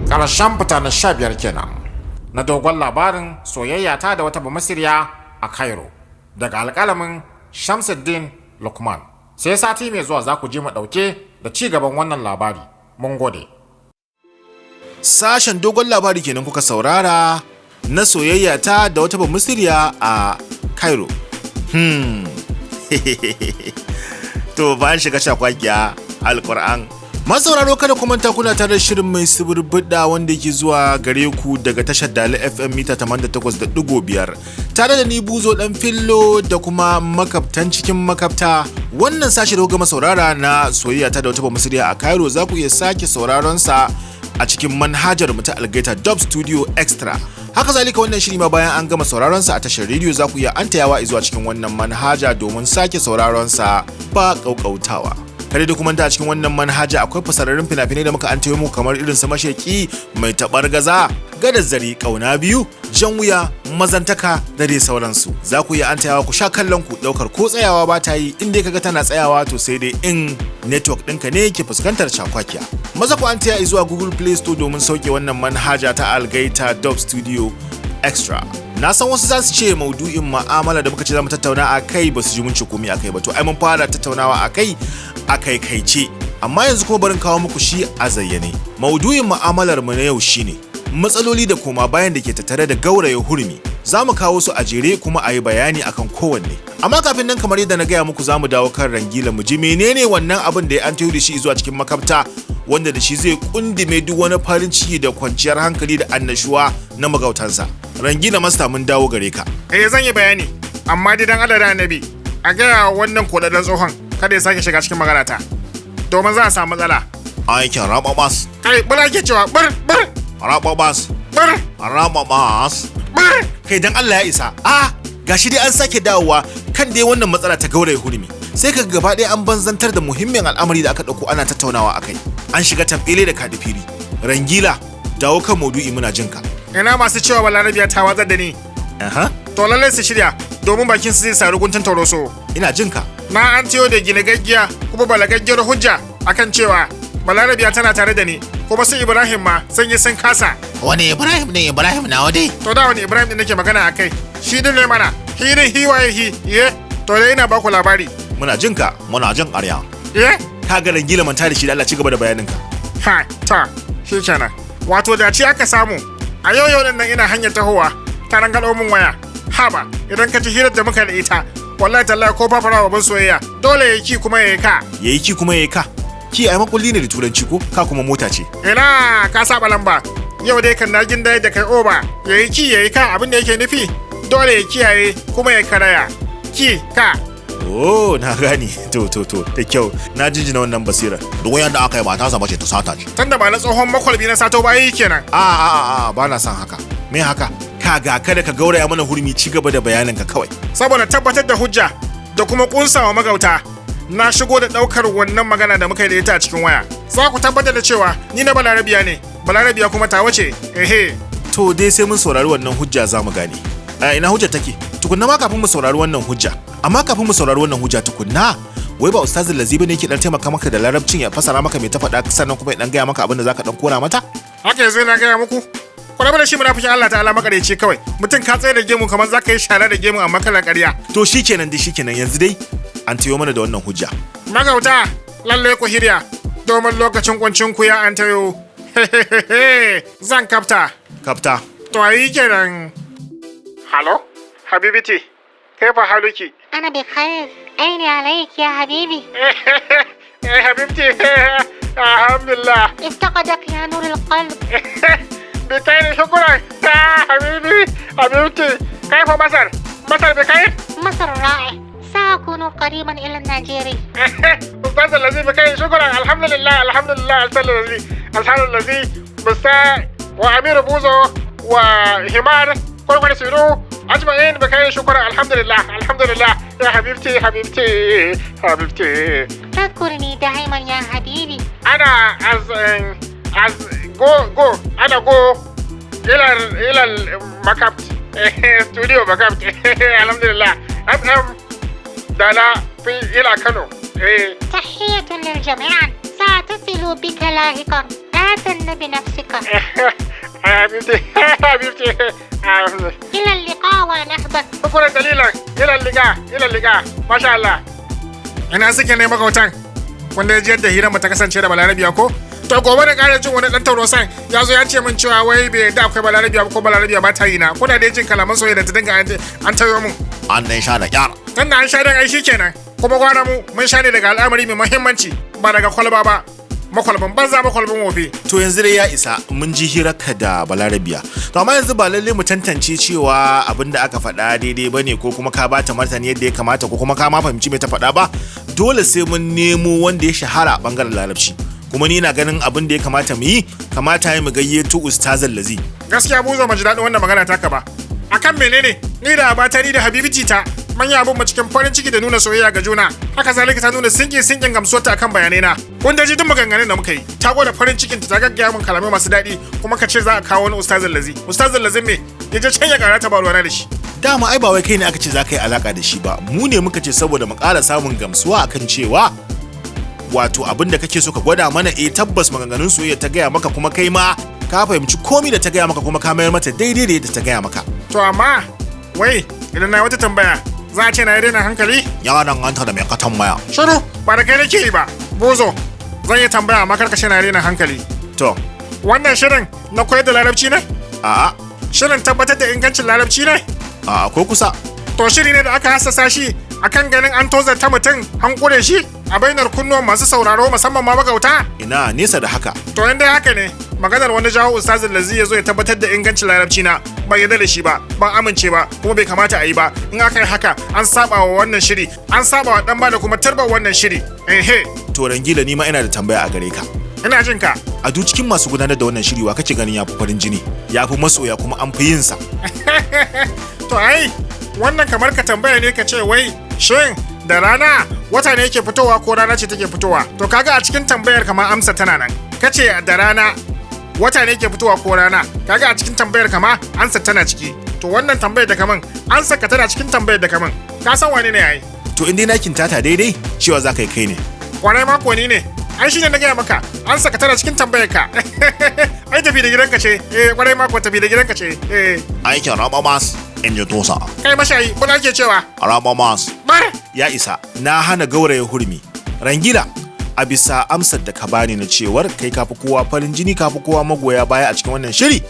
Ƙarshen fita na 15 kenan na dogon labarin soyayya ta da wata Bamasiriya a Cairo, daga alƙalamin Shamsuddin Lukman. Sai sati mai zuwa za ku je mu ɗauke da ci gaban wannan labari. Mun gode. Sashen dogon labari kenan kuka saurara na soyayya ta da wata Bamasiriya a Cairo. To, bayan shiga shakwakiya Alkur'an. Masauraro, kada ku manta kuna tare da shirin mai suburbuɗa wanda yake zuwa gare ku daga tashar Dali FM mita 88.5, tare da ni Buzo Dan Fillo da kuma makabtan cikin makabta. Wannan sashi da kuka gama saurara na soyayya ta da wata Bamasiriya a Cairo, za ku iya sake sauraron sa a cikin manhajar mu ta Algaita Dub Studio Extra. Haka zalika, wannan shiri ma bayan an gama sauraron sa a tashar rediyo, za ku iya antayawa zuwa cikin wannan manhaja domin sake sauraron sa ba kaukautawa. Kada da kuma a cikin wannan manhaja akwai fasararrun fina-finai da muka an muku, kamar irin su Mashaki Mai Tabar Gaza, Gadar Zari Kauna Biyu, Jan Wuya, Mazantaka da dai sauransu. Za ku iya antayawa ku sha kallon ku, daukar ko tsayawa ba ta yi. In dai kaga tana tsayawa, to sai dai in network ɗinka ne ke fuskantar cakwakiya. Maza ku antaya zuwa Google Play Store domin sauke wannan manhaja ta Algaita Dub Studio Extra. Na san wasu za su ce maudu'in ma'amala da muka ce za mu tattauna a kai, ba su ji mun ce komai a kai ba. To ai mun fara tattaunawa a kai a kaikaice. Amma yanzu kuma barin kawo muku shi a zayyane. Maudu'in ma'amalar mu na yau shine matsaloli da koma bayan da ke tattare da gauraye hurumi. Za mu kawo su a jere kuma a yi bayani akan kowanne. Amma kafin nan, kamar yadda na gaya muku, za mu dawo kan Rangila mu ji menene wannan abin da ya an da shi zuwa cikin makabta, wanda da shi zai kundime duk wani farin ciki da kwanciyar hankali da annashuwa na magautansa. Rangila masta, mun dawo gare ka. Eh, zan yi bayani, amma dai dan Allah da Annabi a gaya wa wannan kodadan tsohon kada ya sake shiga cikin magana ta, domin za a samu matsala. Aikin rababas. Kai, bula ke cewa bir bir. Rababas. Bir. Rababas. Bir. Kai, dan Allah ya isa. A gashi dai an sake dawowa kan dai wannan matsala ta gauraye hurumi. Sai ka gaba ɗaya an banzantar da muhimmin al'amari da aka ɗauko ana tattaunawa akai. An shiga tambele da kadifiri. Rangila, dawo kan maudu'i, muna jinka. Ina masu cewa Balarabiya ta watsar da ni? Aha. To lallai su shirya, domin bakin su zai saru guntun tauroso. Ina jinka. Na an tiyo da ginagaggiyar kuma balagaggiyar hujja akan cewa Balarabiya tana tare da ni, kuma su Ibrahim ma sun yi sun kasa. Wani Ibrahim ne? Ibrahim nawa dai? To da wani Ibrahim din nake magana akai? Shi din ne mana, hi din hi waye hi ye. To dai ina baku labari. Muna jinka. Muna jin ƙarya. Ye. Ka ga Rangila, manta da shi da Allah, ci gaba da bayaninka. Ha ta, shi kenan. Wato da ci aka samu a yau yau din nan, ina hanyar tahowa ta rangalo min waya. Haba, idan ka ji hirar da muka da ita, wallahi tallahi ko fafara babban soyayya dole ya ki kuma ya yi ka. Yayi ki kuma yayi ka. Ki ai makulli ne da turanci, ko ka kuma mota ce. Ina ka saba lamba. Yau dai kan nagin dai da kai oba. Yayi ki yayi ka, abin da yake nufi dole ya kiyaye kuma ya karaya. Ki ka. Oh, na gane. To to to, da kyau. Na jinjina wannan basirar. Duk yadda aka yi, ba ta zama ce ta sata ce. Tunda ba na tsohon makwalbi na sato bayi kenan. A a a a, ba na son haka. Me haka? Kaga, kada ka gauraya mana hurumi, ci gaba da bayaninka kawai. Saboda tabbatar da hujja da kuma kunsawa magauta, na shigo da daukar wannan magana da muka yi da ita a cikin waya. Za ku tabbatar da cewa ni na Balarabiya ne, Balarabiya kuma tawa ce. Ehe. To dai sai mun saurari wannan hujja za mu gane. A ina hujja take? Tukunna ma kafin mu saurari wannan hujja. Amma kafin mu saurari wannan hujja tukunna, wai ba Ustazin Lazibi ne yake dan taimaka maka da larabcin, ya fasara maka mai ta faɗa, sannan kuma ya dan gaya maka abin da zaka dan kora mata? Haka yanzu yana gaya muku. Ku rabu da shi munafikin Allah ta'ala makareci kawai. Mutum ka tsaye da gemu kamar za ka yi shara da gemu amma kana ƙarya. To shikenan dai shikenan yanzu dai an tayo mana da wannan hujja. Magauta lalle ku hirya domin lokacin kuncin ku ya an tayo. Zan kafta. Kafta. To ayi kenan. Halo, Habibiti, kaifa haluki? أنا بخير عيني عليك يا حبيبي. حبيبتي الحمد لله. افتقدك يا نور القلب. بخير شكرا حبيبي. حبيبتي كيف مصر؟ مصر بخير؟ مصر رائع، سأكون قريبا إلى النيجيري. أستاذ الذي بخير شكرا الحمد لله الحمد لله. أستاذ الذي الحمد الذي مستاء وأمير بوزو وهمار كل سيرو أجمعين بخير شكرا الحمد لله الحمد لله يا حبيبتي حبيبتي حبيبتي. تذكرني دائما يا حبيبي. أنا أز جو جو أنا جو إلى المكبت استوديو مكبت الحمد لله. أم دالا في إلى كانو. تحية للجميع، سأتصل بك لاحقا، اعتن بنفسك. حبيبتي حبيبتي إلى اللقاء ونحبك. شكرا دليلا. إلى اللقاء إلى اللقاء ما شاء الله. Ina suke ne magautan wanda ya ji yadda hirar ta kasance da Balarabiya ko? To gobe da ƙara jin wani ɗan taurosan ya zo ya ce min cewa wai bai yarda akwai Balarabiya ko Balarabiya ba ta yi na. Kuna dai jin kalaman soyayya da ta dinga an tayo min. An dai sha da kyar. Tunda an sha dan ai shikenan. Kuma gwara mu mun sha ne daga al'amari mai muhimmanci ba daga kwalba ba. Makwalban banza makwalban wofi. To yanzu dai ya isa mun ji hirarka da Balarabiya. To amma yanzu ba lalle mu tantance cewa abin da aka faɗa daidai bane ko kuma ka bata martani yadda ya kamata ko kuma ka ma fahimci me ta faɗa ba. Dole sai mun nemo wanda ya shahara a bangaren Larabci. Kuma ni na ganin abin da ya kamata mu yi kamata ya mu gayyato Ustazan Lazi. Gaskiya Buzo ban ji daɗin wannan magana taka ba. Akan menene ni da abata ni da Habibiti ta manya abun mu cikin farin ciki da nuna soyayya ga juna. Haka zalika ta nuna sinki sinkin gamsuwarta akan bayanai na. Kun da ji duk maganganun da muka yi. Ta gwada farin cikin ta gaggaya min kalamai masu daɗi kuma ka ce za a kawo wani Ustazan Lazi. Ustazan Lazi me? Ya je can ya ƙara ta ba ruwana da shi. Dama ai ba wai kai ne aka ce za ka yi alaka da shi ba. Mu ne muka ce saboda mu ƙara samun gamsuwa akan cewa wato abin da kake so ka gwada mana tabbas maganganun soyayya ta gaya maka kuma kai ma ka fahimci komai da ta gaya maka kuma ka mayar mata daidai da yadda ta gaya maka. To amma wai idan na wata tambaya za a ce na daina hankali? Ya danganta da mai ka tambaya. Shiru ba da kai nake yi ba. Bozo zan yi tambaya amma kar ka ce na daina hankali. To wannan shirin na koyar da Larabci ne? A'a. Shirin tabbatar da ingancin Larabci ne? A'a ko kusa. To shiri ne da aka hassasa shi akan ganin an tozarta mutum an kure shi a bainar kunnuwan masu sauraro musamman ma magauta? Ina nesa da haka. To in dai haka ne maganar wani jawo Ustazin Lazi ya zo ya tabbatar da ingancin Larabci na ban yarda da shi ba, ban amince ba, kuma bai kamata a yi ba. In aka yi haka an saba wa wannan shiri, an saba wa dan ba da kuma tarbar wannan shiri. Ehe. To Rangila ni ma ina da tambaya a gare ka. Ina jin ka. A duk cikin masu gudanar da wannan shiri wa kake ganin yafi farin jini, yafi masoya kuma an fi yin sa. To ai wannan kamar ka tambaya ne ka ce wai shin da rana wata ne yake fitowa ko rana ce take fitowa? To kaga a cikin tambayar kamar amsa tana nan. Kace da rana wata ne yake fitowa ko rana, kaga a cikin tambayar kama amsa tana ciki. To wannan tambayar da kaman amsa ka tana cikin tambayar da kaman. Ka san wane ne ai? To in dai na kintata daidai cewa za ka yi kai ne. Kwarai ma ko ni ne. Ai shine na gaya maka amsa ka tana cikin tambayar ka. Ai tafi da gidanka ce. Eh kwarai ma ko tafi da gidanka ce. Eh. Aikin raba mas in ji tusa. Kai mashayi bula ke cewa. Raba mas. Bar. Ya isa na hana gauraya hurmi. Rangila a bisa amsar da ka bani na cewar kai kafi kowa farin jini kafi kowa magoya baya a cikin wannan shiri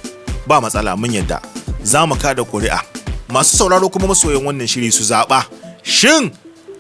ba matsala mun yadda za mu kada ƙuri'a. Masu sauraro kuma masoyan wannan shiri su zaɓa shin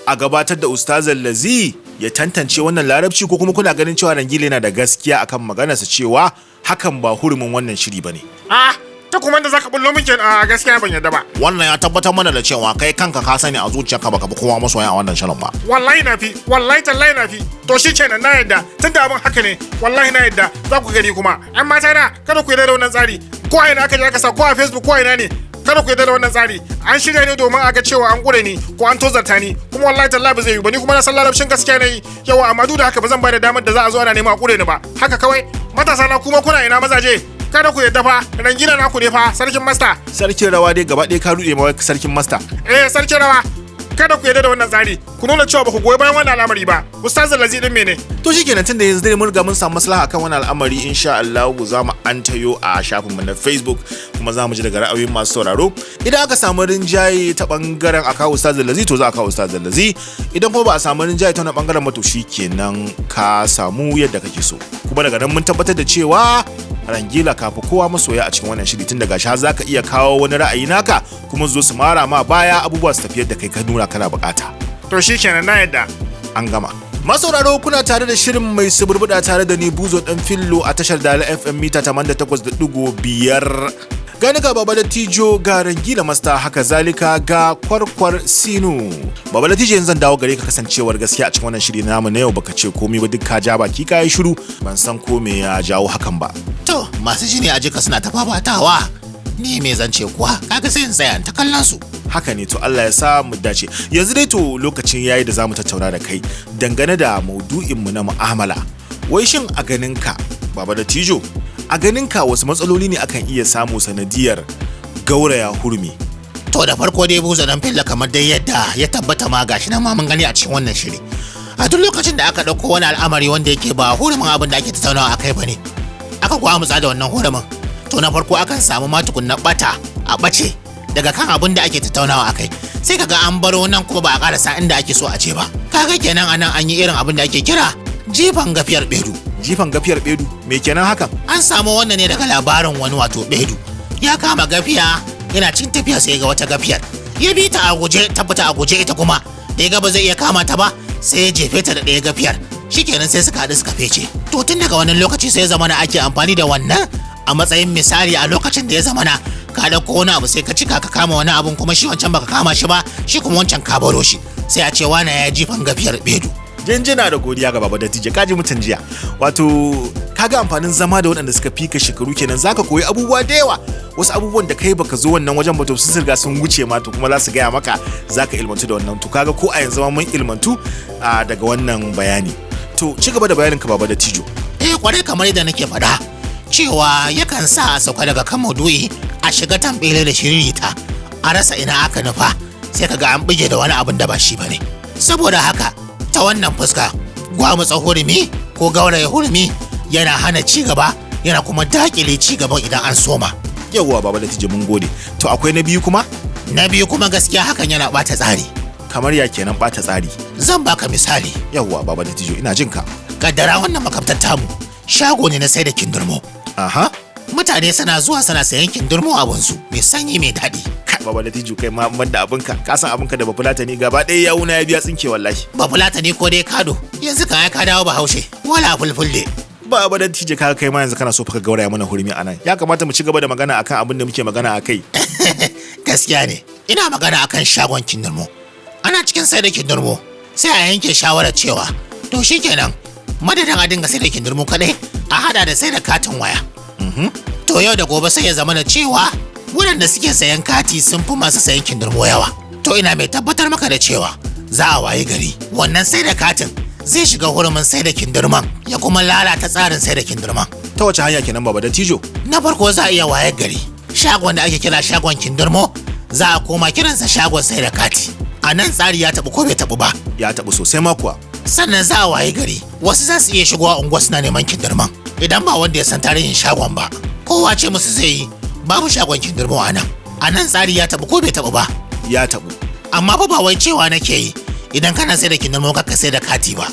a gabatar da Ustazan Lazi ya tantance wannan Larabci ko kuma kuna ganin cewa Rangila yana da gaskiya akan maganarsa cewa hakan ba hurumin wannan shiri bane. Ah, ta kuma da zaka bullo min a gaskiya ban yadda ba. Wannan ya tabbatar mana da cewa kai kanka ka sani a zuciyarka baka fi kowa masoya a wannan shirin ba. Wallahi na fi, wallahi tallahi na fi. To shi kenan na yadda, tunda abin haka ne, wallahi na yadda za ku gani kuma. Yan mata na kada ku yarda da wannan tsari. Ko a ina aka je aka sa ko a Facebook ko a ina ne. Kada ku yarda da wannan tsari. An shirya ne domin a ga cewa an kure ni ko an tozarta ni, kuma wallahi tallahi ba zai yi ba, ni kuma na san Larabcin gaskiya ne. Yawa amma duk da haka ba zan ba da damar da za a zo ana nema a kure ni ba. Haka kawai matasa na kuma kuna ina mazaje. Kada ku yadda fa, Rangila naku ne fa, sarkin masta. Sarkin rawa dai gaba ɗaya ka ruɗe ma sarkin masta. Eh sarkin rawa. Kada ku yarda da wannan tsari, ku nuna cewa ba ku goyi bayan wannan al'amari ba. Ustaz Lazi din mene? To shikenan, tunda yanzu dai mun riga mun samu maslaha kan wannan al'amari, insha Allah za mu antayo a shafinmu na Facebook, kuma za mu ji daga ra'ayoyin masu sauraro. Idan aka samu rinjaye ta bangaren a kawo Ustaz Lazi, to za a kawo Ustaz Lazi. Idan kuma ba a samu rinjaye ta wannan bangaren ba, to shikenan ka samu yadda kake so. Kuma daga nan mun tabbatar da cewa Rangila kafi kowa masoya a cikin wannan shiri, tun daga sha zaka iya kawo wani ra'ayi naka kuma zo su mara ma baya, abubuwa su tafi yadda kai ka nuna kana bukata. To shikenan, na yadda. An gama. Masauraro, kuna tare da shirin Mai Suburbuda tare da ni Buzo Dan Fillo a tashar Dala FM mita 88.5. Gani ga Baba Dattijo, ga Rangila Masta, haka zalika ga Kwarkwar Sinu. Baba Dattijo, yanzu zan dawo gare ka. Kasancewar gaskiya a cikin wannan shiri namu na yau baka ce komai ba, duk ka ja baki ka yi shiru, ban san ko me ya jawo hakan ba. To masu jini a jika suna ta fafatawa, ni me zan ce kuwa? Kaga sai in tsaya in ta kallon su. Haka ne, to Allah ya sa mu dace. Yanzu dai to lokacin yayi da zamu tattauna da kai dangane da maudu'in mu na mu'amala. Wai shin a ganinka, Baba Dattijo, a ganinka wasu matsaloli ne akan iya samu sanadiyar gauraya hurumi? To da farko dai, Buza Dan Filla, kamar dai yadda ya tabbata ma gashi nan ma mun gani a cikin wannan shiri, a duk lokacin da aka ɗauko wani al'amari wanda yake ba hurumin abin da ake tattaunawa akai ba ne, aka gwamutsa da wannan hurumin, to na farko akan samu ma tukunna bata, a ɓace daga kan abin da ake tattaunawa akai, sai kaga an baro nan kuma ba a karasa inda ake so a ce ba. Kaga kenan anan an yi irin abin da ake kira jifan gafiyar bedu. Jifan gafiyar bedu, me kenan hakan? An samu wannan ne daga labarin wani, wato bedu ya kama gafiya, yana cikin tafiya sai ga wata gafiyar, ya bi ta a guje, tabbata a guje, ita kuma da ya ga ba zai iya kama ta ba, sai ya jefe ta da ɗaya gafiyar, shikenan sai suka haɗu suka fece. To tun daga wannan lokaci sai ya zamana ake amfani da wannan a matsayin misali a lokacin da ya zamana ka ɗauko wani abu sai ka cika ka kama wani abun, kuma shi wancan baka kama shi ba, shi kuma wancan ka baro shi, sai a ce wane ya jifan gafiyar bedu. Jinjina da godiya ga Baba Dattijo. Kaji mutan jiya, wato kaga amfanin zama da waɗanda suka fika shekaru kenan, zaka koyi abubuwa da yawa. Wasu abubuwan da kai baka zo wannan wajen ba, to sun riga sun wuce ma, to kuma za su gaya maka, zaka ilmantu da wannan. To kaga ko a yanzu ma mun ilmantu daga wannan bayani. To ci gaba da bayanin ka, Baba Dattijo. Eh kwarai, kamar yadda nake faɗa cewa yakan sa a sauka daga kan maudu'i a shiga tambele da shiririta, a rasa ina aka nufa, sai kaga an bige da wani abin da ba shi bane. Saboda haka ta wannan fuska, gwamutsa hurumi ko gauraya hurumi yana hana ci gaba, yana kuma dakile ci gaban idan an soma. Yawwa Baba Dattijo, mun gode. To akwai na biyu kuma? Na biyu kuma, gaskiya hakan yana bata tsari. Kamar ya kenan bata tsari? Zan baka misali. Yawwa Baba Dattijo, ina jin ka. Kaddara wannan makamtar tamu shago ne na sai da kindurmo. Aha. Mutane suna zuwa suna sayan kindurmo, abunsu mai sanyi mai daɗi. Kai Baba Dattijo, kai ma ban da abinka, ka san abinka da Bafulatani gaba ɗaya yawuna ya biya tsinke wallahi. Bafulatani ko dai kado, yanzu kan ai ka dawo Bahaushe wala Fulfulde. Baba Dattijo, ka kai ma yanzu kana so fa ka gauraya mana hurumi anan. Ya kamata mu ci gaba da magana akan abin da muke magana akai. Gaskiya ne, ina magana akan shagon kindurmo. Ana cikin sai da kindurmo sai a yanke shawarar cewa to shikenan, madadin a dinga sai da kindurmo kadai, a hada da sai da katin waya. To yau da gobe sai ya zama na cewa waɗanda suke sayan kati sun fi masu sayan kindurmo yawa. To ina mai tabbatar maka da cewa za a wayi gari wannan sai da katin zai shiga hurumin sai da kindurman, ya kuma lalata tsarin sai da kindurman. Ta wace hanya kenan, Baba Dattijo? Na farko, za a iya wayar gari shagon da ake kira shagon kindurmo za a koma kiransa shagon sai da kati. A nan tsari ya taɓu ko bai taɓu ba? Ya taɓu sosai ma kuwa. Sannan za a waye gari wasu za su iya shigowa unguwa suna neman kindurman, idan ba wanda ya san tarihin shagon ba, kowa ce musu zai yi babu shagon kindurmo a nan. A nan tsari ya taɓu ko bai taɓu ba? Ya taɓu. Amma fa ba wai cewa nake yi idan kana sai da kindurmo ka sai da kati ba.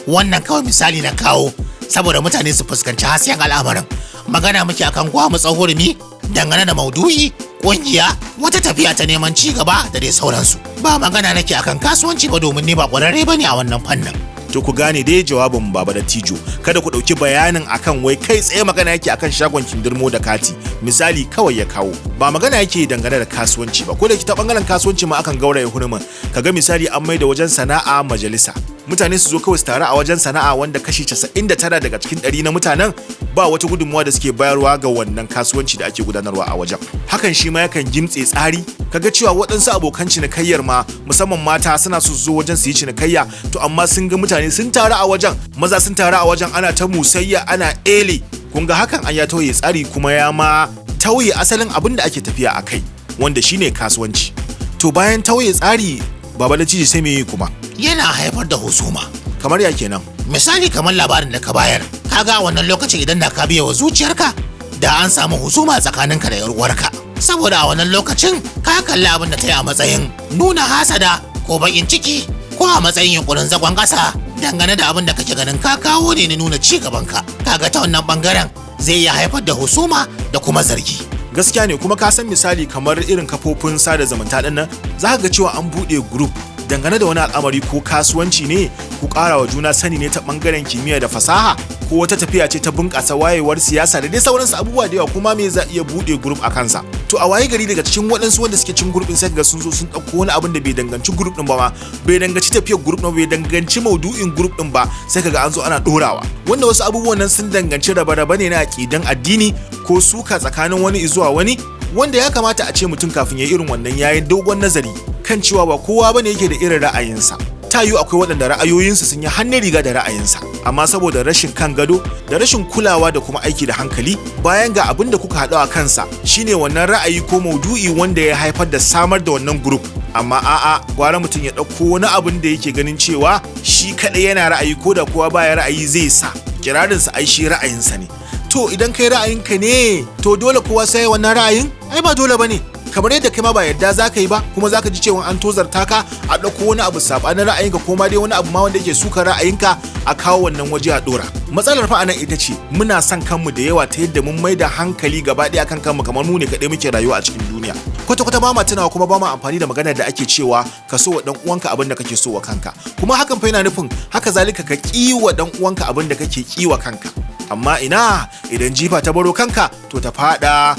Wannan kawai misali na kawo saboda mutane su fuskanci hasken al'amarin. Magana muke akan gwamutsa hurumi dangane da maudu'i, kungiya, wata tafiya ta neman ci gaba da dai sauransu. Ba magana nake akan kasuwanci ba, domin ni ba ƙwararre bane a wannan fannin. To ku gane dai jawabin Baba Dattijo, kada ku ɗauki bayanin akan wai kai tsaye magana yake akan shagon kindurmo da kati. Misali kawai ya kawo, ba magana yake dangane da kasuwanci ba. Ko da ta bangaren kasuwanci ma akan gauraya hurumin. Kaga misali an maida wajen sana'a majalisa, mutane su zo kawai su taru a wajen sana'a, wanda kashi 99 daga cikin 100 na mutanen ba wata gudunmuwa da suke bayarwa ga wannan kasuwanci da ake gudanarwa a wajen. Hakan shi ma yakan gimtse tsari. Kaga cewa waɗansu abokan cinikayyar ma, musamman mata, suna so su zo wajen su yi cinikayya, to amma sun ga mutane sun taru a wajen, maza sun taru a wajen, ana ta musayya, ana ele. Kun ga hakan an ya tauye tsari, kuma ya ma tauye asalin abin da ake tafiya a kai, wanda shine kasuwanci. To bayan tauye tsari Baba Dattijo, sai me yi kuma? Yana haifar da husuma. Kamar ya kenan? Misali kamar labarin da ka bayar, kaga a wannan lokacin idan da ka biya wa zuciyarka, da an samu husuma tsakaninka da 'yar uwarka. Saboda a wannan lokacin ka kalli abin da ta yi a matsayin nuna hasada ko baƙin ciki ko a matsayin yunkurin zagon ƙasa dangane da abin da kake ganin ka kawo ne na nuna ci gabanka. Kaga ta wannan bangaren zai iya haifar da husuma da kuma zargi. Gaskiya ne. Kuma ka san, misali kamar irin kafofin sada zumunta din nan, za ka ga cewa an buɗe group dangane da wani al'amari, ko kasuwanci ne, ko ƙara wa juna sani ne ta ɓangaren kimiyya da fasaha, ko wata tafiya ce ta bunƙasa wayewar siyasa da dai sauransu, abubuwa da yawa. Kuma me za iya buɗe group a kansa? To, a waye gari daga cikin waɗansu wanda suke cin group ɗin, sai ga sun zo sun ɗauko wani abin da bai danganci group ɗin ba ma, bai danganci tafiyar group ɗin, bai danganci maudu'in group ɗin ba, sai kaga an zo ana ɗorawa, wanda wasu abubuwan nan sun danganci rabe-rabe ne na aƙidan addini ko suka tsakanin wani zuwa wani, wanda ya kamata a ce mutum kafin ya irin wannan yayin dogon nazari kan cewa ba kowa bane yake da irin ra'ayinsa. Ta yiwu akwai waɗanda ra'ayoyinsu sun yi hannun riga da ra'ayinsa, amma saboda rashin kan gado da rashin kulawa da kuma aiki da hankali, bayan ga abin da kuka haɗu a kansa shine wannan ra'ayi ko maudu'i wanda ya haifar da samar da wannan group, amma a'a, gwara mutum ya ɗauko wani abin da yake ganin cewa shi kaɗai yana ra'ayi, ko da kowa baya ra'ayi, zai sa kirarinsa ai shi ra'ayinsa ne. To, idan kai ra'ayinka ne, to dole kowa sai wannan ra'ayin? Ai ba dole bane. Kamar yadda kai ma ba yadda za ka yi ba, kuma za ka ji cewa an tozarta ka a ɗauko wani abu saɓanin ra'ayinka, ko ma dai wani abu ma wanda yake suka ra'ayinka, a kawo wannan waje a ɗora. Matsalar fa anan ita ce muna son kanmu da yawa, ta yadda mun maida hankali gaba ɗaya kan kanmu, kamar mu ne kaɗai muke rayuwa a cikin duniya. Kwata kwata ba ma tunawa, kuma ba ma amfani da maganar da ake cewa ka so wa ɗan uwanka abin da kake so wa kanka. Kuma hakan fa yana nufin haka zalika ka ƙi wa ɗan uwanka abin da kake ƙi wa kanka. Amma ina, idan jifa ta baro kanka, to ta faɗa.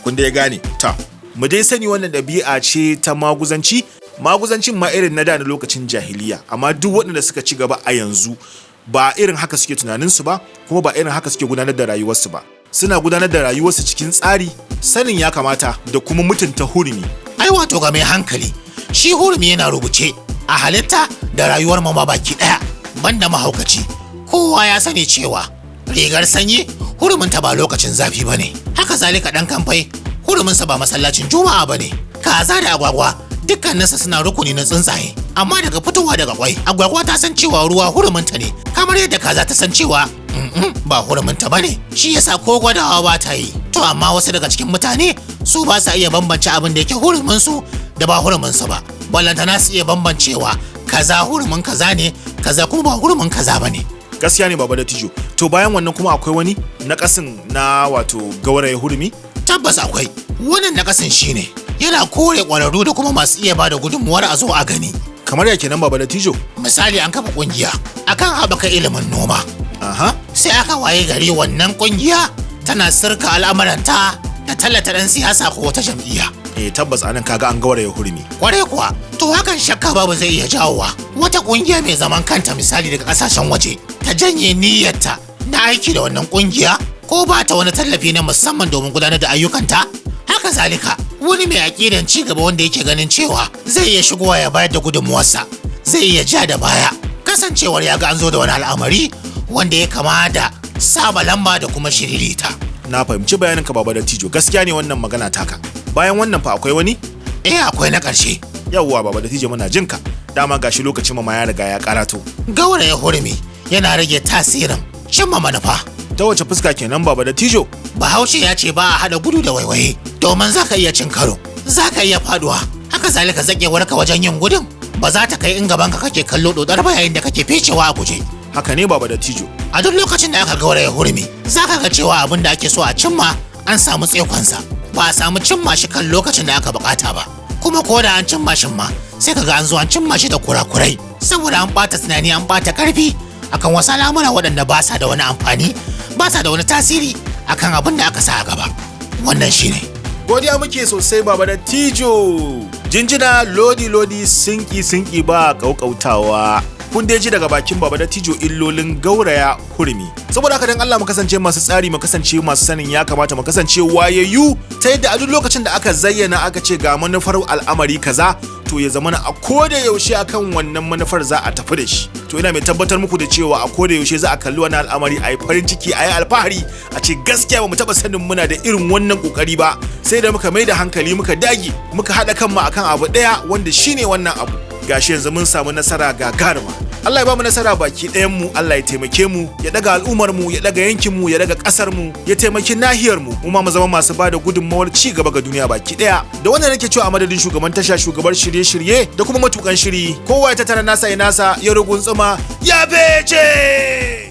Kun dai gane ta. Mu dai sani, wannan ɗabi'a ce ta maguzanci, maguzancin ma irin na da, na lokacin jahiliya. Amma duk waɗanda suka ci gaba a yanzu ba irin haka suke tunaninsu ba, kuma ba irin haka suke gudanar da rayuwarsu ba. Suna gudanar da rayuwarsu cikin tsari, sanin ya kamata da kuma mutunta hurumi. Ai wato ga mai hankali, shi hurumi yana rubuce a halitta da rayuwar mu ma baki daya, banda mahaukaci. Kowa ya sani cewa rigar sanyi huruminta ba lokacin zafi bane. Haka zalika dan kamfai huruminsa ba masallacin Juma'a bane. Kaza da agwagwa dukkaninsa suna rukuni na tsuntsaye, amma daga fitowa daga kwai, agwagwa ta san cewa ruwa huruminta ne, kamar yadda kaza ta san cewa ba huruminta bane. Shi yasa ko gwadawa ba ta yi. To, amma wasu daga cikin mutane su ba sa iya bambance abin da yake huruminsu da ba huruminsu ba, ballantana su iya bambancewa kaza hurumin kaza ne, kaza kuma ba hurumin kaza bane. Gaskiya ne, Baba Dattijo. To, bayan wannan kuma akwai wani nakasin na wato gauraye hurumi? Tabbas akwai. Wannan nakasin shine yana kore ƙwararru da kuma masu iya bada gudunmuwar a zo a gani. Kamar ya kenan, Baba Dattijo? Misali, an kafa ƙungiya akan haɓaka ilimin noma. Sai aka waye gari wannan ƙungiya tana sirka al'amuranta da tallata ɗan siyasa ko wata jam'iyya. Eh, tabbas anan kaga an gauraye hurumi. Kwarai kuwa. To, hakan shakka babu zai iya jawowa wata ƙungiya mai zaman kanta, misali daga ƙasashen waje, ta janye niyyarta na aiki da wannan ƙungiya ko ba ta wani tallafi na musamman domin gudanar da ayyukanta. Haka zalika wani mai aƙidan ci gaba wanda yake ganin cewa zai iya shigowa ya bayar da gudunmuwarsa zai iya ja da baya, kasancewar ya ga an zo da wani al'amari wanda ya kama da saba lamba da kuma shiririta. Na fahimci bayanin ka, Baba Dattijo. Gaskiya ne wannan magana taka. Bayan wannan fa akwai wani? Eh, akwai na ƙarshe. Yawwa, Baba Dattijo, muna jinka. Dama gashi lokacin ma ya riga ya karato. Gauraya hurumi yana rage tasirin cimma manufa. Ta wace fuska kenan, Baba Dattijo? Bahaushe ya ce ba a haɗa gudu da waiwaye, domin za ka iya cin karo, za ka iya faduwa. Haka zalika zakewarka wajen yin gudun ba za ta kai in gabanka kake kallo dodar ba yayin da kake ficewa a guje. Haka ne, Baba Dattijo. A duk lokacin da aka gauraya hurumi, za ka ga cewa abin da ake so a cimma an samu tsekonsa, ba a samu cimma shi kan lokacin da aka bukata ba. Kuma ko da an cimma shin ma, sai ka ga an zo an cimma shi da kurakurai, saboda an ɓata tunani, an ɓata ƙarfi akan wasu al'amura waɗanda ba sa da wani amfani, ba sa da wani tasiri akan abin da aka sa a gaba. Wannan shine. Godiya muke sosai, Baba Dattijo. Jinjina lodi lodi, sinki sinki, ba kaukautawa. Kun dai ji daga bakin Baba Dattijo illolin gauraya hurumi. Saboda haka dan Allah mu kasance masu tsari, mu kasance masu sanin ya kamata, mu kasance wayayyu, ta yadda a duk lokacin da aka zayyana aka ce ga manufar al'amari kaza, to ya zamana a koda yaushe akan wannan manufar za a tafi da shi. To ina mai tabbatar muku da cewa a koda yaushe za a kalli wannan al'amari a yi farin ciki, a yi alfahari, a ce gaskiya bamu taba sanin muna da irin wannan kokari ba, sai da muka mai da hankali, muka dage, muka haɗa kanmu akan abu ɗaya wanda shine wannan abu. Gashi yanzu mun samu nasara gagaruma. Allah ya ba mu nasara baki ɗayan mu, Allah ya taimake mu, ya daga al'ummar mu, ya daga yankin mu, ya daga ƙasar mu, ya taimaki nahiyar mu, mu ma mu zama masu bada gudunmawar ci gaba ga duniya baki ɗaya. Da wannan nake cewa a madadin shugaban tasha, shugabar shirye-shirye da kuma matukan shiri, kowa ya tattara nasa ya nasa ya ruguntsuma ya bece.